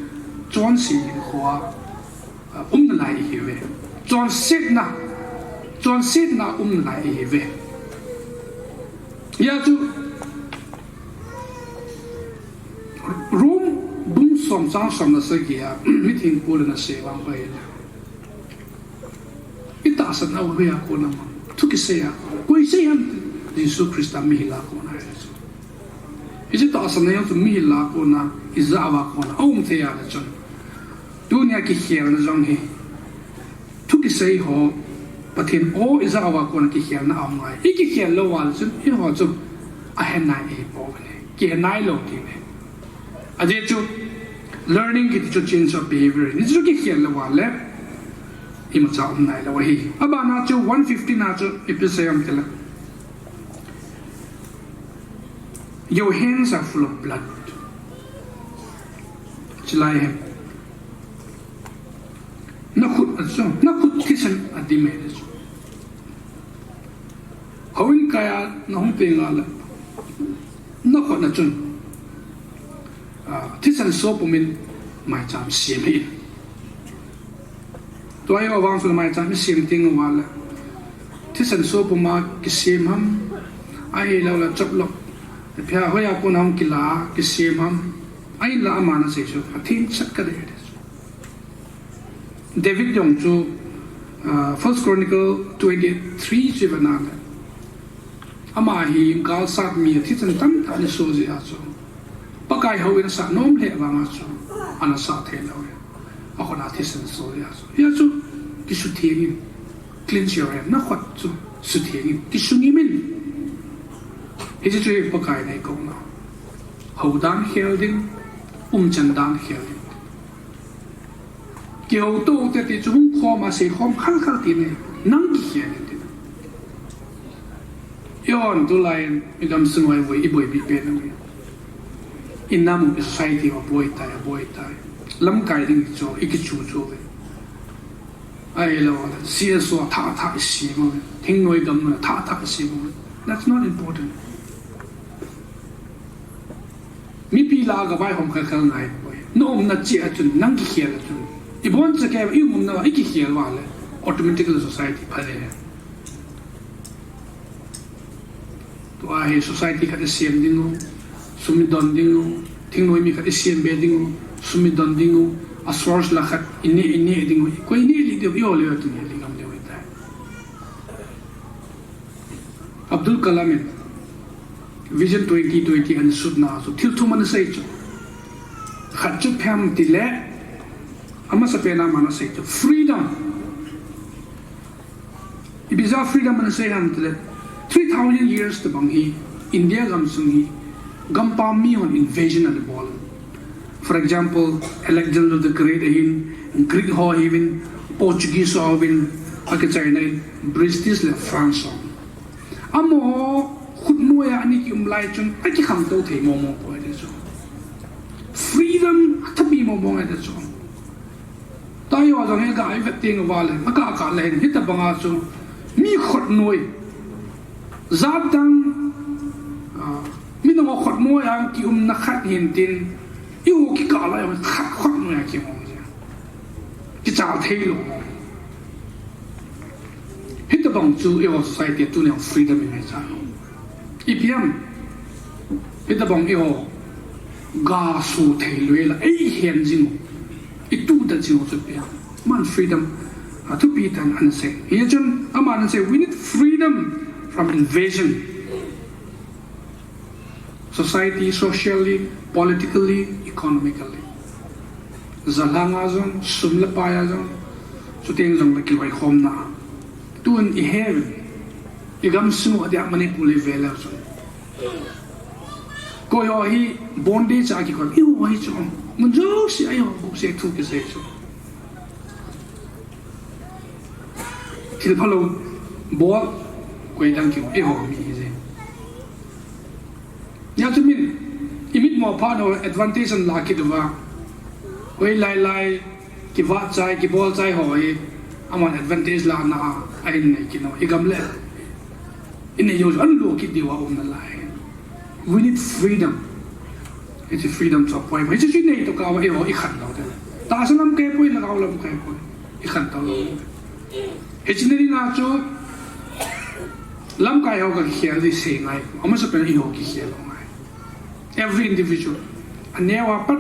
chonset hinkhoa, a, um nalai ihiuve. Chonsetna, chonsetna um nalai ihiuve. Hijeh chun, Rome bung som chang som le sagi a, mithengpu le nasei vang pai le. Itahsan u hoiya kona ham? Thu kiseiya kona. Koi sei ham? Jesu Christa mihil a kona ahi. Hiche tahsanna jong chu mihil a kona, ijat uva kona aum thei a le chun. Tunia kikhelna jong hi. Thu kisei ho, Pathen o ijat uva kona kikhelna aum ngai. Ikikhel lou uva le chun, eiho chu ahe nai ahipoi. Kihe nai lou ti ve. Ajeh chu learning kiti chu change of behavior. Hichu kikhel lou uva le imacha um nai lou ahi. Abana chu one fifteen a chu ipi sei ham tile. Your hands are full of blood. Chulai hen. Nakhut a chu, nakhut thisan adim e chu. Houin kaiya nahung teng le, nakhut na chun, a, thisan soh pumin maicham sem hih in. Tua hi avang chu maicham isem teng uva le, thisan soh puma kisem ham, ahilou le chop lou. Phia hoiya kona hung kila kisem ham, ahinla ama nasei chu, atheng chet kadei. David jong chu, ah, First Chronicle twenty-three chu ivet na le. Ama hi galsat mi a thichan tamtah ana soh jeh a chu. Pakai houin asah nom lheh vang a chu. Ana sah thei lou e. Akhut a thichan soh jeh a chu. Hijeh chun kisutheng in. Cleanse your hand. Nakhut chu sutheng in. Kisungim in. Hiche chu hi Pakai in eikouna. Hou dan khel ding. Umchan dan khel ding. Kihou tou te ti chu hung khom a sei khom khalkhal ti ne, nang kikhel in ti. Eiho tulai in, igamsung uva ivui, iboipi pen uve. Inam u, i society u aboi tai, aboi tai. Lamkai ding chu, ikichu chu uve. Ahilou le, C S O athah thah isem uve. Thingnoi gam u athah thah isem uve. That's not important. Mipi lah a gavaihom khalkhal ngai poi. Na umna cheh a chun, nang kikhel a chun. Iboncha kei, i umna, ikikhel uva le. Automatically society pha le. Tua hi society khat isem ding u, sum idon ding u, thingnoi mi khat isem be ding u, sum idon ding u, a source la khat ine, ine ding u, koi ine lih ding u, i o le tu ne li gam ding u tai. Abdul Kalam in Vision twenty twenty ana sutna chu thil thum ana sei chu. Khat chu ipi ham tile, amasapen a ama ana sei chu freedom. Ipi jeh a freedom ana sei ham tile, three thousand years tobang hi India gamsung hi gampam mi hon invasion ana bol. For example, Alexander the Great ahin, Greek ho ahiuvin, Portuguese ho ahiuvin, akichaina in, British le France ho. Amaho khutnoi a ana kium lai chun, akikhangtou thei mong mong poi ti chu. Freedom athapi mong mong e ti chu. Tua eiho jong hi aga ivet teng uva le, aga kah le hin, hitobang a chu, mi khutnoi. Jat dang, ah, midang ho khutnoi a kiumna khat hin tin, eiho kikah lai a khat khutnoi a kium. Kichal thei lou. Hitobang chu eiho society a tunia freedom ingaichat. Ipi ham. Hitobang eiho gaso thei lou la, eihen jing u. Ituh ta jing u chu ipi ham. Aman freedom athupi tah in ana sei. Hijeh chun aman ana sei, we need freedom from invasion. Society, socially, politically, economically. Jalhang a jong, sum le pai a jong, chuteng jong le kiloikhomna. Tun ihet uvin, igamsung u adia Manipur le vel a jong. Koi ho hi bondage a kikoi, eiho hi chu, mun jouse a eiho bouseh thu kisei chu. Thil phalou bol, koi dang kium, eiho mi hi je. Hijeh chun min, imitmo phat u advantage ana la kit uva. Hoilai lai, kivahchoi, kibolchoi ho hi, aman advantage lana a, ahin nei kit u, igam le. Inei jou chu alu kit diu a um nalai. We need freedom. Hiche freedom chu apoimo. Hiche chu inei tokah uva eiho ikhen lou ding. Tahsa lamkai poi, lhagao lamkai poi. Ikhen talou. Hiche ni dinga chu lamkai ho kakikhel ding sei ngai. Amasapen eiho kikhel lou ngai. Every individual. Aneo a pat,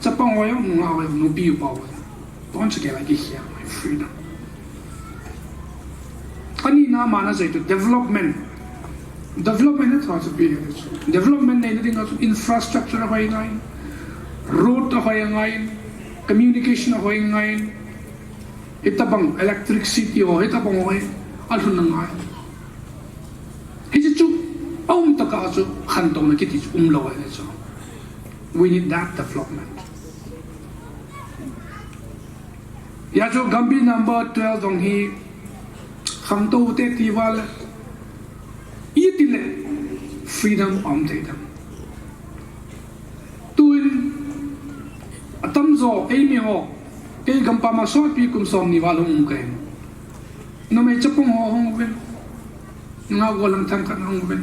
chapang ho jong, nungah ho jong, nupi upa ho jong. Boncha kei la kikhel ngai, freedom. Anina mana jeh chu development. Development hi tha chu pi hi chu. Development neina dinga chu infrastructure ahoi ngai. Road ahoi ngai. Communication ahoi ngai. Hitabang electricity ho, hitabang ho hi alhun angai. Hiche chu aum tokah chu khantouna kiti chu umlou ahi chu. We need that development. Hijeh chun Gambih number twelve jong hi khantou te ti uva le, iti le freedom aum thei dem. Tun atamjo eimi ho, kei gampam a sotpi kum somni val hung um kahi. Numei chapang ho hung uvin. Nungah gollhang themkhat hung uvin.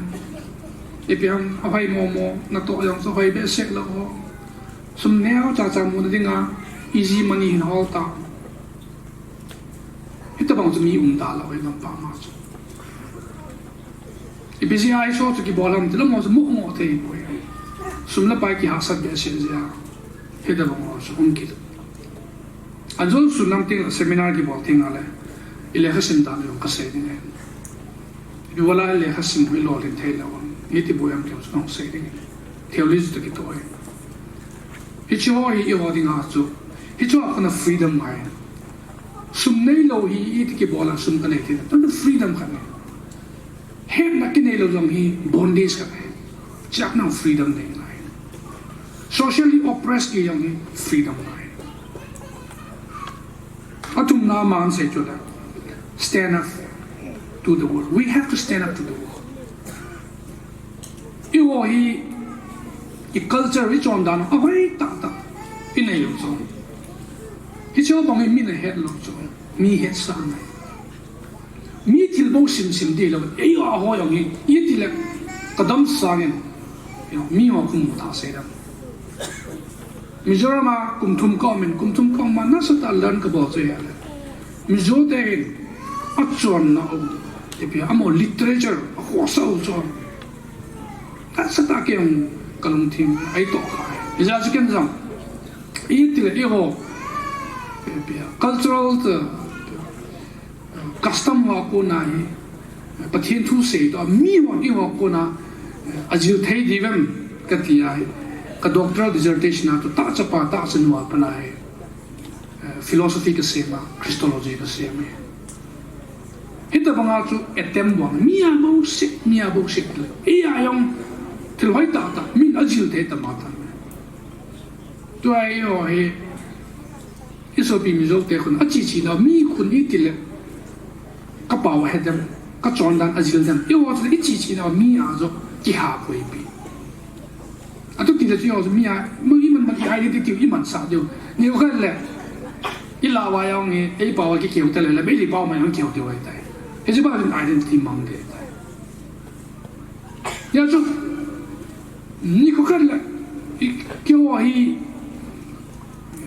Ipi ham, ahoi momo, natoh jong chu hoi behseh lou ho. Sum neocha cha muna dinga, easy money hin hol ta. Hitabang chu mi um talou ahi gampam a chu. Ipi jeh a hicheho chu kibol ham tile amaho chu moh ngoh thei poi. Sum le pai kihahsat behseh jeh a. Hitabang ho chu um kit. Ajo sun lam teng le seminar kibol teng le, ilekhasim dan jong kasei ding ahi. Ibola ilekhasim u ilolhin thei lou ham, iti boi ham ti jong chu kasei ding ahi. Theology toh kitoh ahi. Hicheho hi eiho dinga chu, hicheho kona freedom ngai. Sum neilou hi iti kibol a sum kanei thei, tun freedom khat ahi. Hetna kinei lou jong hi bondage khat ahi. Chapang freedom nei ngai. Socially oppressed kiti jong hi freedom ngai. Athumna aman sei chu la, stand up to the world. We have to stand up to the world. Eiho hi, i culture, i chondan ahoi tahtah inei lou chu. Hicheho bang hi min ahet lou chu. Mi hetsah ngai. Mi thil bou simsim ding lou, eiho ho jong hi, iti le, kadam sangin, miho kamu tha sei dem. Mizoram a kum thum kaum in, kum thum kaum a nasatah a learn kabol chu ahile, Mizo te hin, achonna u, ipi, amaho literature, akhohsah u chu. Nasatah a kei jong kalungthim a eitoh kha. Hijeh chun ken jong, iti le eiho, ipi, cultural, Custom ho a kona hi, Pathen thu sei toh, mihon eiho a kona, eh, ajil thei diu vem kati ahi, ka doctoral dissertation a chu tahchapa, tahchanu a pat a hi, eh, philosophy kasem a, Christology kasem e. Hitabang a chu attempt bol, mi a bouseh, mi a bouseh le. Eiho jong thil hoi tahtah, min ajil thei tama tan. Tua eiho hi, I sopi Mizo te khun, achichi na, mi khun iti le, ka pao ahe dem, ka chondan ajil dem, eiho chu le, ichichi na, mi a jo, kiha poi pi. Atu ti le chu eiho chu mi a, mi iman man i identity iman sah diu. Nikho khat le, i la wa jong e, ei pao a kikeu te le, le, ei li pao ma jong keu diu ahi tai. Hiche ba jong identity mang de tai. Hijeh chun, nikho khat le, i, keiho hi,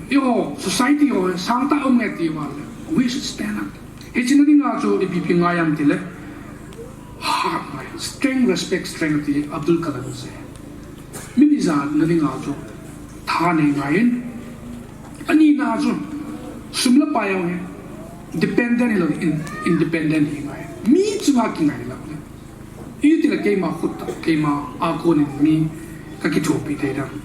eiho, society ho, sangtah um nge ti uva le, we should stand up. Hiche na dinga chu ipi ipi ngai ham ti le, heart ngai, strength, respect, strength ti Abdul Kalam asei. Min ijat na dinga chu, tha nei ngai in, ani na chu, sum le pai jong hi, dependent hilou in, independent hi ngai. Mi chunga kingai lou le. Iti le keima khut tah, keima a konin mi ka kithopi thei dem.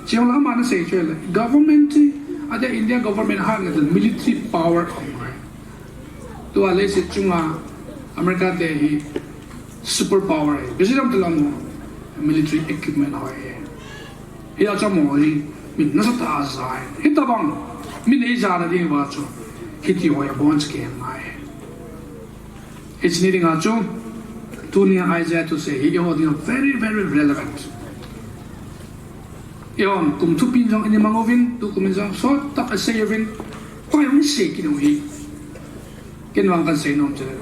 Chule aman asei chu le, government chu, adia India government hat nge le military power aum ngai. Tua leiset chunga America te hi super power ahi. Bijidam te lam military equipment ho ahi. Hia chu amaho hi, min nasatah a ja e. Hitabang, min eija na ding uva chu, hiti ho hi aboncha kihe ngai. Hiche ni dinga chu, tunia Isaiah thusei hi, eiho dinga very, very relevant. Eihon, kum thupin jong ini mang uvin, tukum in jong sottah a sei uvin, koi hung sei kit u hi. Ken vang kahin sei nom chu le,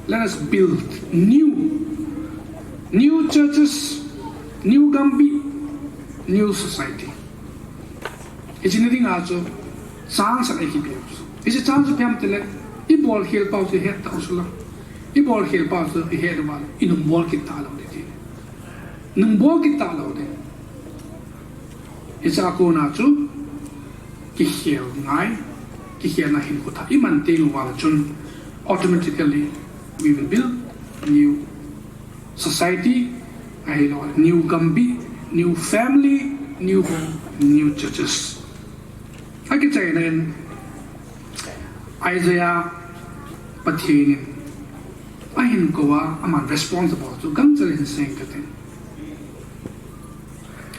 let us build new New churches, new gambi, new society. Hiche na dinga chu chance a ikipe u chu. Hiche chance chu ipi ham itile, ibol khel pau chu ihet tau chu la. Ibol khel pau chu ihet uva le, inung bol kit talou ding ti. Nung bol kit talou ding. Hichea kona chu kikhel ngai, kikhelna hinkho thah iman teng uva le chun automatically we will build new society, ahilou le new gambi, new family, new home, new churches. Akichaina in Isaiah Pathen in ahin kou a, aman responsible chu gangchel in seng kate.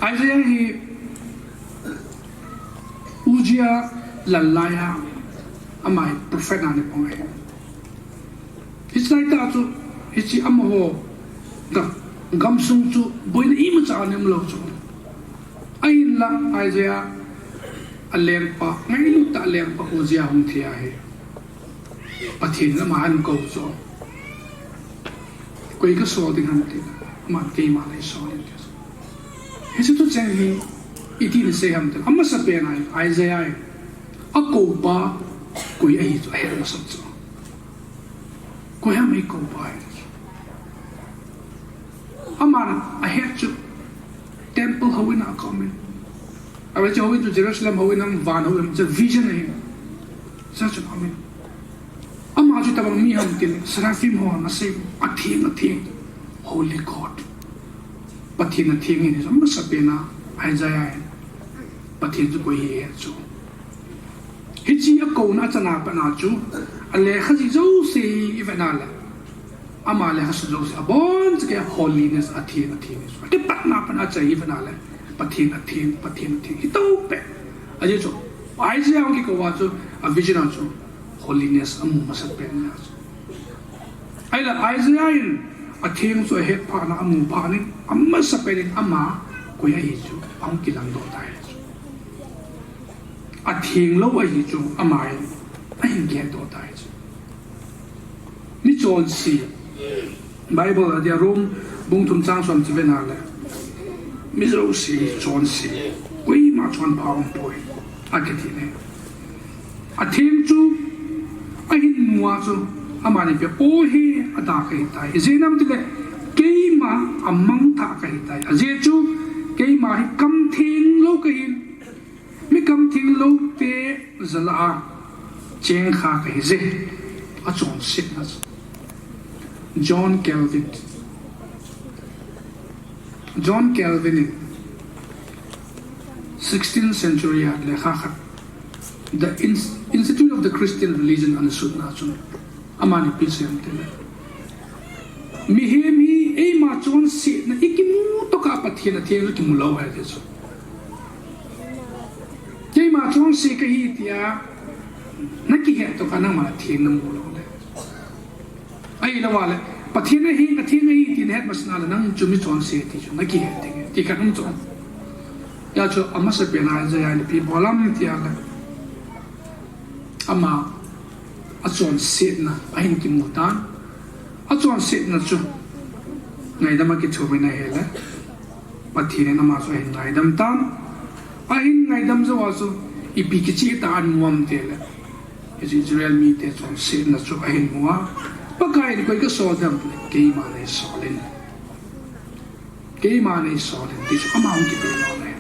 Isaiah hi Uzziah lal laiya ama hi prophet na ni pong ahi. Hiche laitah chu, hiche amaho ga-, gamsung chu boina imacha ana umlou chu. Ahinla Isaiah alengpa, ngailut tah lengpa Uzziah hung thi ahi. Pathen in ama ahin kou chu. Koi kasol ding ham ti, aman keima neisol in ti. Hiche thucheng hi iti nasei ham tile, amasapen a Isaiah in akoupa koi ahi chu ahet masat chu. Koi ham eikoupa ahi chu. Aman ahet chu temple houin a kaumin. Ahile hiche houin chu Jerusalem houin ham, van houin ham, hiche vision ahi. Hiche chu amin. Ama chu itobang mi ham tile, seraphim ho nasei, atheng, atheng, holy God. Pathen atheng ahi, amasapen a Isaiah in Pathen chu koi ahi ahet chu. Hiche akouna achana pat a chu, alekha jih jouse hi ivet na le, ama lekhasu jouse abonchauva holiness, atheng, atheng ahi chu. Akipatna pat a achai ivet na le, Pathen atheng, Pathen atheng, hitobang. Ajeh chu Isaiah hung kikou a chu, a vision a chu holiness amu masapen ahi chu. Ahile Isaiah in atheng chu ahet phat a, amu phat in, amasapen in ama koi ahi chu ahung kilangdoh tai chu. Athenglou ahi chu ama in ahin kihetdoh tai chu. Michonse, Bible a dia Rome bung thum chang som chu ivet na le, mi jouse hi chonse, koima chonpha umpoi, akiti ne. Atheng chu ahin mu a chu, amani ipi, o hi ada kahitai. Ijeh inem itile, keima amangthah kahitai. Ajeh chu keima hi kamthenglou kahin, mi kamthenglou te jalah a chengkha kahije. Achonsetna chu John Calvin. John Calvin in sixteenth century a lekha khat, The Ins-, Institute of the Christian Religion, ana sutna chun, amani ipi asei em itile, mihem hi eima chonsetna ikimu tokah Pathen atheng chu kimu lou ahi ti chu. Keima chonse kahi tia nakihet tokah nangma atheng namu lou le. Ahilou le, Pathen ahi, atheng ahi ti nahet masat na le, nang chu michonse ti chu nakihet ding ahi ti khat um chu. Hijeh chun amasapen a Isaiah in ipi abol em itile, ama achonsetna ahin kimu tan. Achonsetna chu ngaidam a kithumin ahile, Pathen in ama chu ahin ngaidam tan. Ahin ngaidam jou a chu ipi kicheh tah a amu em itile, hiche Israel mite chonsetna chu ahin mu a, Pakai in koi kasol ding ham, keima neisol in. Keima neisol in ti chu ama hung kipe lou ahi.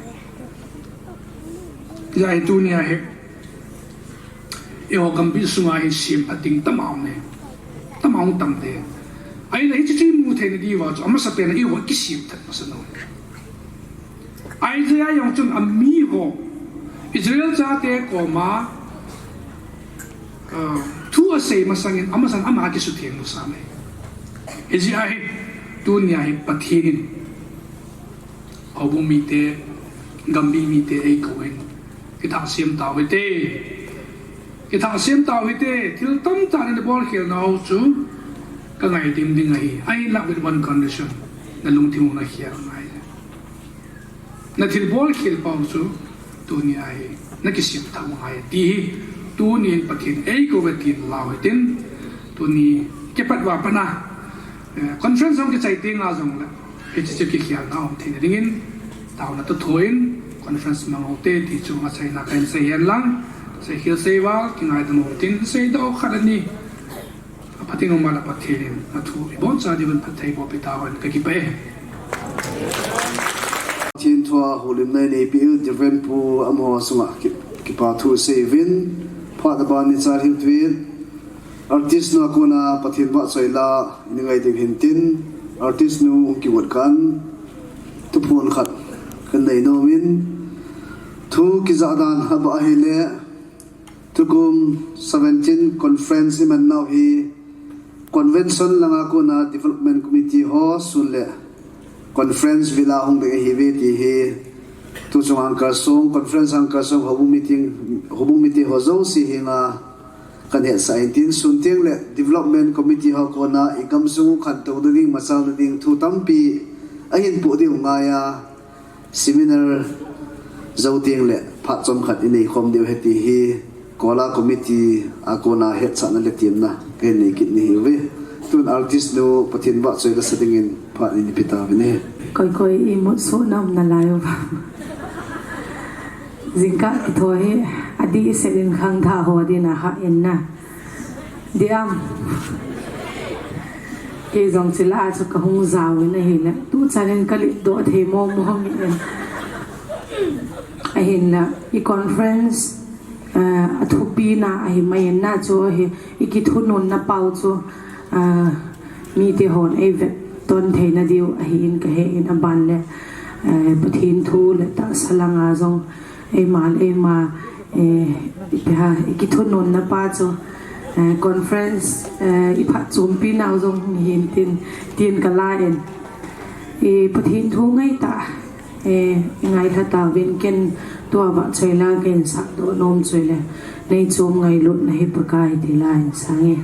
Hijeh a hi tunia hi eiho gampi sunga hi semphat ding tamtah um e. Tamtah um tante. Ahile hiche chu imu theina diuva chu amasapen a eiho kisemphat masa u ahi. Isaiah jong chun amiho Israel chate koma, ah, thu asei masangin amasan ama akisutheng masa e. Hijeh a hi tunia hi Pathen in houbung mite, gampi mite eikou in, kithah sem tau hite. Kithah sem tau hite, thil tamtah nabol khel nau chu kangai ding ding ahi. Ahinlah with one condition, nalungthim u nakhel ngai. Nathilbol khel pau chu tunia hi nakisem tau ngai ti hi, tunin Pathen eikou uve tin lau hitin, tuni kipat uva pat a, eh, conference hung kichai teng a jongle, Hiche chu kikhelna um theina dingin, taona toh thoin, conference mang u hite ti chu ngaina kahin sei hen lang, seikhel seival, kingaidam u hitin, seidoh khat ani. Aphating um a le Pathen in athu iboncha diuvin phattheiboh peh tahen, kakipah e. Pathen thua houlimna ineipi u Reverend Pu amaho chunga ki, kipa thu seiyuvin, phat aban ni char hiu tuin, artist nu a kona Pathen vahchoi la, ini ngai ding hintin, artist nu kivot kan, thuphon khat, kanei nomin, thu kijah dan abah ahile, tukum seventeen conference iman nau hi, convention langa kona development committee ho sun le conference villa hung ding ahiuve ti hi, tuchung hangkal sung, conference hangkal sung, houbung meeting, houbung meeting ho jouse henga, kanhetsah hintin sun teng le development committee ho kona igamsung u khantou ding, machal ding thu tampi ahin poh diu ngaiya, seminar jou teng le phat chomkhat inei khom diu ahi ti hi, Kola committee a kona hetsahna le temna kahin nei kit nahiuve. Tun artist nu Pathen vahchoi la sa dingin phat ini pe tauvin ahi. Koi koi imut soh na um nalai uvam? Jingkah kithou hi adih sel in khangthah ho dinga hah in na. Diam. Kei jong chule a chu kahung jaovin ahile, tuchan in kalipdoh thei mong mong in. Ahinla, i conference, eh, athupina ahi mai in na chu ahi, ikithununna pau chu, eh, mite hon eivet ton theina diu ahin kahe in, aban le, eh, Pathen thu le tahsa langa jong eima le eima, eh, ipi ham, ikithununna pa chu, eh, conference, eh, iphatchompi nau jong hintin, tin kala in. Eh, Pathen thu ngaitah, eh, ingailha tauvin, ken tua vahchoi la kahin sahdoh nom chu ahile, neichom ngailutna hi Pakai ti la in sang e.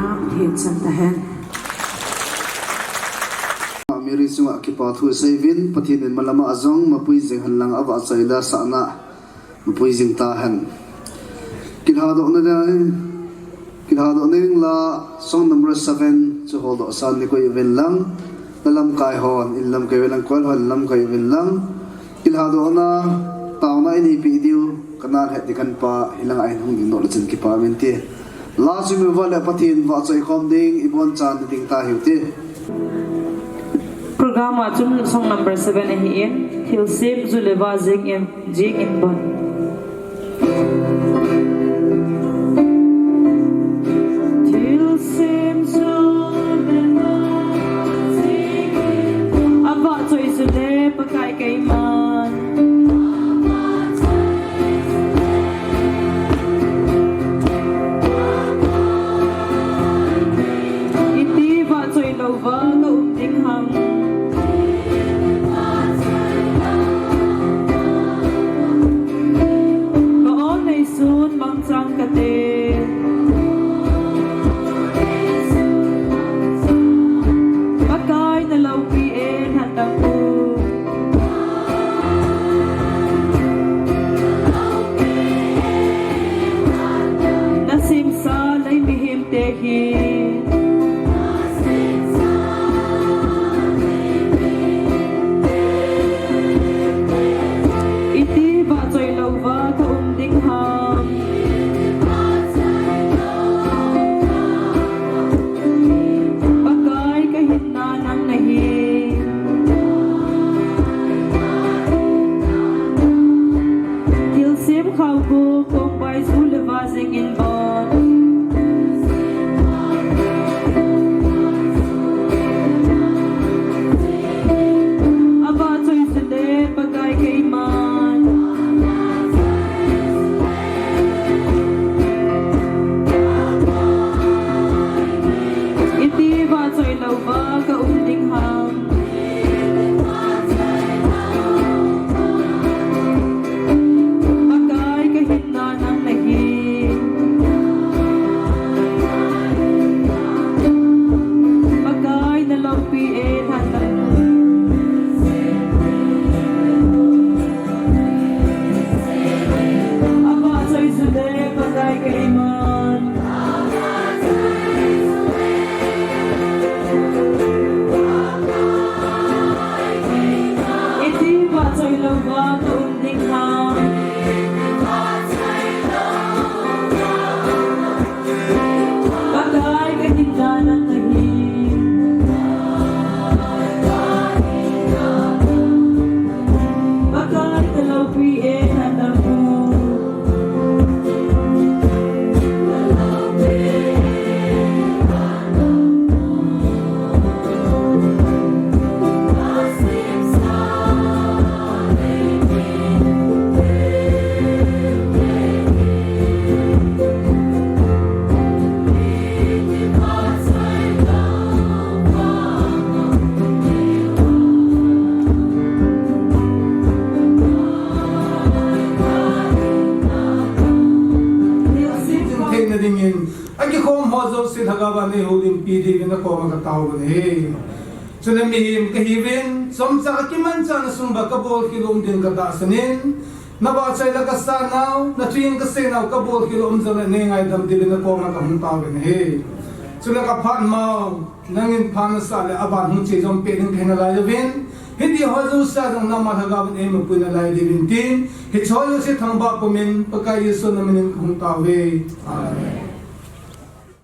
Pathen chan tahen. Mary chunga kipa thu seiyuvin, Pathen in malama jong mapui jing hen lang, avahchoi le asahna mapui jing tahen. Kilhadohna ding, kilhadohna ding la song number seven chu holdoh san nei koi uvin lang, na lamkai hon in lamkai uvin lang, koil hon in lamkai uvin lang. Kilhadohna, taona in eipeh diu, kana het ding kan pa, hilanga hin hung ding doh le chun kipa min ti. La chu mi va le Pathen vahchoi khom ding, ibon chan ding ta hiu ti. Program a chun song number seven ahin, Thilsem ju le va jing in, jing in bon. Thilsem ju le va jing in. Avahchoi ju le Pakai keiman. Iti vahchoi louva ka um ding ham. Ka ol neisun mangchang kate. Pakai na loupi e lhan dang u. Na simsa lei mihem te hi. Iti vahchoi louva ka um ding ham. Pakai ka hinna nang nahi. Thilsem khao gu kong bai ju le va jing in bon. Avahchoi ju le Pakai keiman. Iti vahchoi louva ka um ding ham. Pakai ka hinna nang nahi. Pakai na loupi e lhan dang u. Avahchoi ju le Pakai keiman. Iti vahchoi louva ka um ding ham. Pakai ka hinna nang nahi. Pakai ka loupi e lhan dang u. Theina dingin, akikhom ho jouse lhagao a neihoulimpi diuvin nakoma katao uve. Chule mihem kahiuvin, chomcha kakimanchahna sung uva kabolkhel u um din katahsan in, navahchoi le kasah nau, natheng kasei nau kabolkhel u um jongle neingaidam diuvin nakoma kahung tao uve. Chule kaphat mau, nangin pha nasah le aban hung che jong peh ding kahi nalai uvin, hiti ho jouse a jong nangma lhagao vin eimapui nalai diuvin tin, hiche ho jouse thangvah pumin, Pakai Jesu naminin kahung tao uve. Amen.